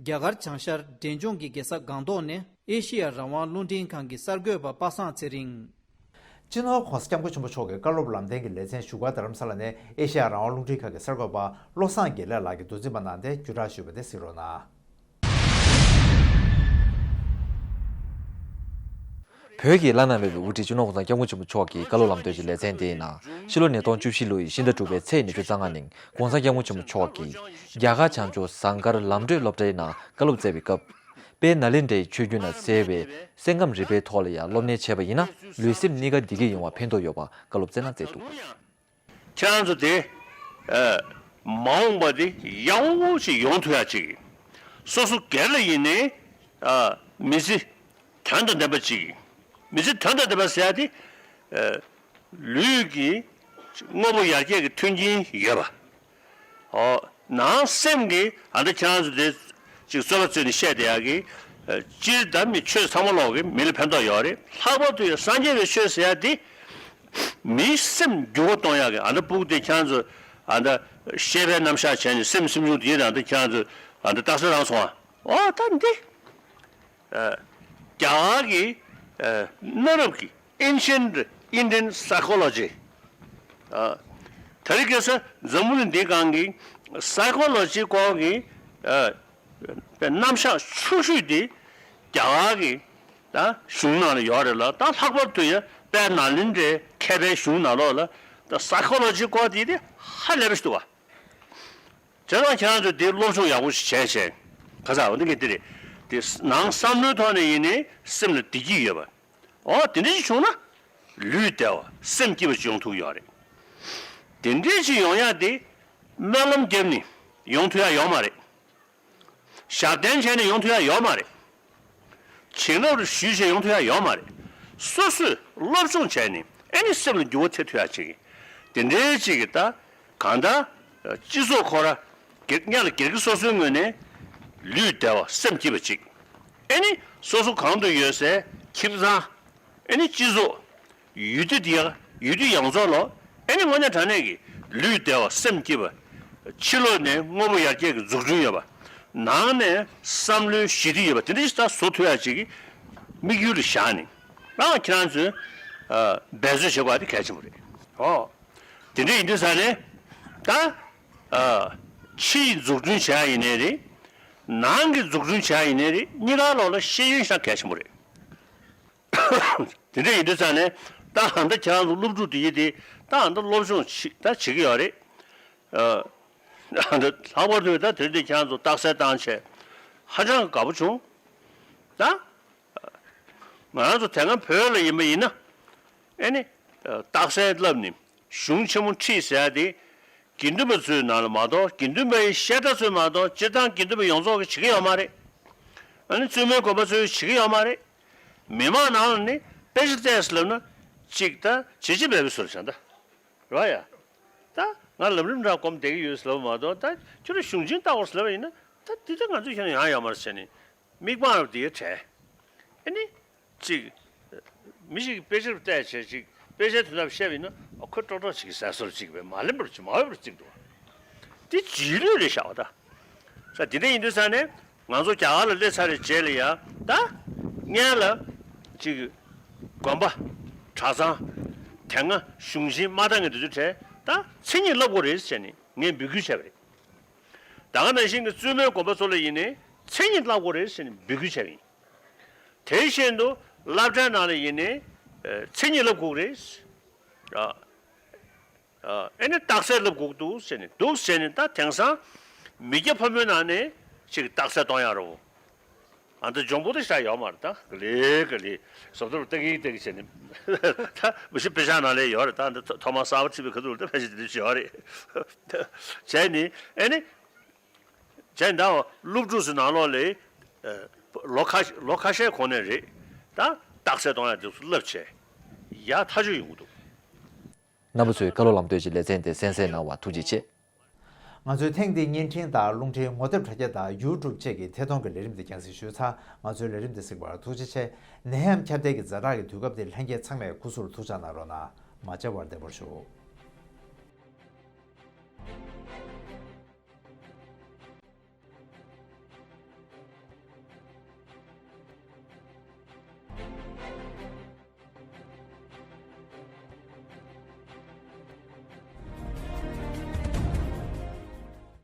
རྒྱ་གར་བྱང་ཤར་འབྲས་ལྗོངས་ཀྱི་རྒྱལ་ས་སྒང་ཏོག་ནས་ཨེ་ཤི་ཡ་རང་དབང་རླུང་འཕྲིན་ཁང་གི་གསར་འགོད་པ་པ་སངས་ཚེ་རིང་། སྤྱི་ནོར་༧གོང་ས་༧སྐྱབས་མགོན་ཆེན་པོ་མཆོག་གི་བཀའ་སློབ་ལམ་སྟོན་གྱི་ལེ་ཚན་བཞུགས་སྒར་རྡ་རམ་ས་ལ་ནས་ཨེ་ཤ་ཡ་རང་དབང་རླུང་འཕྲིན་ཁང་གི་གསར་འགོད་པ་བློ་བཟང་དགེ་ལེགས་ལགས་ཀྱིས་མདོ་འཛིན་པ་གནང་སྟེ་བརྒྱུད་བསྒྲགས་ཞུས་པ་དེ་གཟིགས་རོགས་གནང་། བོད་ཀྱི་བླ་ན་མེད་པའི་དབུ་ཁྲིད་སྤྱི་ནོར་༧གོང་ས་༧སྐྱབས་མགོན་ཆེན་པོ་མཆོག་གི་བཀའ་སློབ་ལམ་སྟོན་གྱི་ལེ་ཚན་དེའི་ནང་ཕྱི་ལོ་ཉིས་སྟོང་བཅུ་བཞི་ལོ་ཡི་ཕྱི་ཟླ་དྲུག་པའི་ཚེས་ཉི་ཤུ་རྩ་ལྔ་ཉིན་༧གོང་ས་༧སྐྱབས་མགོན་ཆེན་པོ་མཆོག་གིས་རྒྱ་གར་བྱང་ཕྱོགས་ཟངས་དཀར་ལམ་བགྲོད་སློབ་གྲྭའི་ནང་བཀའ་སློབ་སྩལ་བའི་སྐབས། དཔལ་ནཱ་ལེནྡྲའི་ཆོས་བརྒྱུད་ནང་གསལ་བའི་གསེར་སྒམ་རིལ་པའི་ཐོག་ལ་ཡང་སློབ་གཉེར་བྱས་པ་ཡིན་ན་ལུས་སེམས་གཉིས་ཀ་བདེ་སྐྱིད་ཡོང་བར་ཕན་ཐོགས་ཡོད་པ་བཀའ་སློབ་སྩལ་གནང་མཛད་འདུག། ཁྱེད་རང་ཚོ་དེ་ཨ་མ་འོངས་པ་དེ་ཡག་པོ་ཞིག་ཡོང་ཐུབ་ཡ་ཅིག་ སོ་སོ་སྒེར་ལ་ཡིན་ནའི་ཨ་མི་ཚེ་དོན་དང་ལྡན་པ་ཅིག་མི་ཚེ་དོན་དང་ལྡན་པ་ཟེར་ཡ་དེ་ཨ་ལུས་ཀྱི་དངོས་པོ་ཡར་རྒྱས་ཀྱི་མཐུན་རྐྱེན་ཡོད་པ། ཨོ། ནང་སེམས་ཀྱི་ཨ་འདི་ཁྱེད་རང་ཚོ་དེ་ཅིག་རྩོད་པ་རྩོད་ནས་བཤད་བསྡད་ཡག་གི། ཨ་སྤྱིར་ད་མི་ཆོས་ཚང་མ་ལོག་གི་མི་ལ་ཕན་ཐོགས་ཡོད་རེད། ལྷག་པར་དུ་ཡང་སངས་རྒྱས་པའི་ཆོས་ཟེར་ཡ་དེ་མིའི་སེམས་འགྱུར་བ་གཏོང་ཡག་གི། ཨ་འདི་སྤུ་གུ་དེ་ཁྱེད་རང་ཚོ་ཨ་འདི་ཤེས་པའི་རྣམ་གཞག་བྱས་ནས་སེམས་སེམས་བྱུང་དེ་ཡིན་ན་འདི་ཁྱེད་རང་ཚོ་ཨ་འདི་རྟགས་གསལ་རང་སོང་ཨ། ཨོ་ད་འདི། ཨ་རྒྱ་གར་གྱི་ཨ་གནའ་རབས་ཀྱི་Ancient Indian Psychology། ཨ་དེ་རིང་ཁ་སང་འཛམ་བུ་གླིང་འདིའི་སྒང་གི་Psychology་སྐོར་གྱི་ཨ་རྣམ་གཞག་ཆུང་ཤོས་དེ་རྒྱ་གར་གྱི་ད་གཞུང་ནང་ལ་ཡོད་རེད་ལ། ད་ལྷག་པར་དུ་ཡང་དཔལ་ནཱ་ལེནྡྲའི་མཁས་པའི་གཞུང་ནང་ལོགས་ལ་ད་Psychology་སྐོར་དེ་དེ་ཧ་ལས་པ་ཞིག་འདུག་བ། བྱས་ཙང་ཁྱེད་རང་ཚོས་འདི་སློབ་སྦྱོང་ཡག་པོ་ཞིག་བྱས་བྱས། ཁ་ཚ་འོ་འདི་གི་འདི་རེད། དེ་ནང་བསམ་བློའི་ཐོག་ནས་ཡིན་ནའི་སེམས་ལ་བདེ་སྐྱིད་ཡོད་པ། འོ་དེ་འདྲ་ཞིག་བྱུང་ན་ལུས་བདེ་བ་སེམས་སྐྱིད་པ་ཞིག་ཡོང་ཐུབ་ཀྱི་ཡོད་རེད། དེ་འདྲ་ཞིག་ཡོང་ཡག་དེ་སྨོན་ལམ་བརྒྱབ་ནས་ཡོང་ཐུབ་ཡག་ཡོད་མ་རེད། ཞབས་བརྟན་བྱས་ནས་ཡོང་ཐུབ་ཡག་ཡོད་མ་རེད། བྱིན་རླབས་ཞུས་བྱས་ཡོང་ཐུབ་ཡག་ཡོད་མ་རེད། སོ་སོས་སློབ་སྦྱོང་བྱས་ནས་ཨེ་ནི་སེམས་ལ་འགྱུར་བ་ཐེབས་ཐུབ་ཡག་ཅིག་དེ་འདྲའི་ཅིག་གི་ད་གང་ལྟར་སྤྱི་ཚོགས་ཁོ་ར་སྒེར་སྔོན་ལ་སྒེར་གྱི་སོ་སོའི་ངོས་ནས་ལུས་བདེ་བ་སེམས་སྐྱིད་པ་ཅིག་ཨེ་ནི་སོ་སོ་གང་དུ་ཡོད་སའི་ཁྱིམ་ཚང་། ཨེ་ནི་སྤྱི་ཚོགས། ཡུལ་དུས་དེ་ཡང་ཡུལ་དུས་ཡོངས་རྫོགས་ལོ། ཨེ་ནི་དངོས་གནས་དྲང་གནས་ཀྱི་ལུས་བདེ་བ་སེམས་སྐྱིད་པ། ཕྱི་ལོགས་ནས་དངོས་པོ་ཡར་རྒྱས་ཀྱི་འཛུགས་སྐྲུན་ཡོད་པ། ནང་ནས་བསམ་བློའི་ཞི་བདེ་ཡོད་པ་དེ་འདྲ་ཞིག་ད་བཟོ་ཐུབ་ཡག་ཅིག་གི་དམིགས་ཡུལ་ལ་བཞག་ནས་ད་ཁྱེད་རང་ཚོས་འབད་རྩོལ་བྱེད་དགོས་པ་དེ་གལ་ཆེན་པོ་རེད། ཨོ། དེ་འདྲ་ཡིན་དུས་ཙང་ནས་ད་ཕྱིའི་འཛུགས་སྐྲུན་བྱེད་ཡག་ཡིན་ནའི་རེད། ནང་གི་འཛུགས་སྐྲུན་བྱེད་ཡག་ཡིན་ནའི་རེད། གཉིས་ཀ་ལོག་ལ་ཤེས་ཡོན་ཤ་གལ་ཆེན་པོ་རེད། དེ་འདྲ་ཡིན་དུས་ཙང་ནས་ད་ཨ་ད་ཁྱེད་རང་ཚོ་སློབ་ཕྲུག་དེ་ཡིན་དེ་ད་ཨ་ད་སློབ་སྦྱོང་བྱེད་ད་བྱེད་ཀྱི་ཡོད་རེད། ཨ་ད་ལྷག་པར་དུ་ད་དེ་རིང་འདི་ཁྱེད་རང་ཚོ་རྟགས་གསལ་བཏང་བྱས་ཧ་ཅང་དགའ་པོ་བྱུང་། ད་ང་རང་ཚོ་དེ་སྔ་བོད་ལ་ཡིན་པ་ཡིན་ན་ཨེ་ནི་རྟགས་གསལ་བསླབ་ནི་གཞུང་ཆེན་མོ་ཁྲིད་ཟེར་ཡ་དེ་དགེ་འདུན་པ་ཚོའི་ནང་ལ་མ་གཏོགས་དགེ་འདུན་པའི་བཤད་གྲྭ་ཚོས་མ་གཏོགས་སྤྱིར་བཏང་དགེ་འདུན་པ་ཡོངས་རྫོགས་ཀྱིས་བྱེད་ཀྱི་ཡོད་མ་རེད། ཨ་ནི་བཙུན་མའི་དགོན་པ་ཚོས་བྱེད་ཀྱི་ཡོད་མ་རེད། མི་མང་ནང་ལ་ནི་དཔེ་ཆ་བལྟས་ཟེར་ལབ་ན་གཅིག་ད་བྱེད་ཅི་འབད་པའི་ཟུར་བྱ་ད། རེད་བ་ཡ། ད་ང་ལམ་རིམ་འདྲ་སྒོམ་བསྡད་ཀྱི་ཡོད་ཟེར་ལབ་མ་གཏོགས་ད་ཁྱོད་རང་གཞུང་ཆེན་ལྟ་བར་ཟེར་ལབ་པ་ཡིན་ན་ད་འདི་ད་ང་ཚོས་ཁྱོད་ཡང་ཡོད་མ་རེད་ཟེར་ནས་མིག་མང་རབ་དེ་ཡ་བྲལ། ཨ་ནི། གཅིག་མི་ཞིག་གིས་དཔེ་ཆ་བལྟས་བྱས་ཅིག་དཔེ་ཆའི་དོན་དག་བཤད་པ་ཡིན་ན་ཨ་ཁོས་ཀྲོག་ཀྲོག་ཅིག་ཟེར་སོར་ཅིག་བས་མ་ལེན་པར་ཅིག་མ་འོས་པར་བརྩིགས་འདུག་དེ་རྗེས་ལུས་རེད་བཞག་པ་ད། ས་དེ་འདྲ་ཡིན་དུས་ས་ནས་ང་ཚོ་རྒྱ་གར་ལ་སླེབས་ཚར་བའི་རྗེས་ལ་ཡ་ད་སྔོན་ལ་ཅིག་དགོན་པ་གྲྭ་ཚང་དེ་སྔ་གཞུང་ཆེན་མ་བཏང་གི་དུས་ཚོད་བྲལ་ད་མཚན་ཉིད་བསླབ་དགོས་རེད་ཟེར་ནས་ངས་འབོད་སྐུལ་བྱས་པ་རེད། ད་ག་ནང་བཞིན་གྱི་བཙུན་མའི་དགོན་པ་ཚོ་ལ་ཡིན་ནའི་མཚན་ཉིད་བསླབ་དགོས་རེད་ཟེར་ནས་འབོད་སྐུལ་བྱས་པ་ཡིན། དེ་བཞིན་དུ་སློབ་གྲྭའི་ནང་ལ་ཡིན་ནའི་ཨ་མཚན་ཉིད་བསླབ་དགོས་རེད། ཨ་ཨ་ཨེ་ནི་རྟགས་གསལ་བསླབ་དགོས་འདུག་ཟེར་ནས་འདུག་ཟེར་ནས་ད་དེང་སང་མི་སྐྱ་ཕོ་མོའི་ནང་ནས་ཅིག་རྟགས་གསལ་གཏོང་ཡག་རོ། ཨ་ད་འཇོན་པོ་དེ་ཞིག་ཡོད་མ་རེད་ད། ག་ལེ་ག་ལེ་བཟོ་ལྟར་ཏག་གི་ཏག་གི་བྱས་ནས་ད་མི་ཤི་དཔེ་ཆ་ནང་ལ་ཡོད་རེད་ད། འདི་ཐོག་མར་གསར་པ་ཁྲིད་པའི་ཁ་ཐུག་ལ་ད་ཕལ་ཆེར་དེ་འདྲ་ཞིག་ཡོད་རེད། བྱས་ནས་ཨེ་ནི། བྱས་ཙང་སློབ་ཕྲུག་ཚོའི་ནང་ལོགས་ལ་ཨ་ལོ་ཁ་ལོ་ཁ་ཤས་གོང་ནས་རེད་ད། རྟགས་གསལ་གཏོང་ཡག་དེ་ཚོ་བསླབ་བྱས་ཡག་ཐག་ཆོད་ཡོང་གི་འདུག་རྣམ་པ་ཚོས་བཀའ་སློབ་ལམ་སྟོན་གྱི་ལེ་ཚན་དེ་གསན་གཟིགས་གནང་བར་ཐུགས་རྗེ་ཆེ། ང་ཚོའི་ཐེངས་འདིའི་བརྙན་འཕྲིན་དང་རླུང་འཕྲིན་ངོ་དེབ་དྲ་རྒྱ་དང་ཡུ་ཊུབ་བཅས་ཀྱི་ཐད་གཏོང་གི་ལས་རིམ་འདི་རྒྱང་སྲིང་ཞུས་ཚར། ང་ཚོའི་ལས་རིམ་འདི་གཟིགས་པར་ཐུགས་རྗེ་ཆེ། ནད་ཡམས་ཁྱབ་གདལ་གྱི་ཛ་དྲག་གི་དུས་སྐབས་འདིར་ལྷན་རྒྱས་ཚང་མས་སྐུ་གཟུགས་ལ་ཐུགས་ཅག་གནང་རོགས་གནང་། མ་བྱ་བར་བདེ་པར་བཞུགས།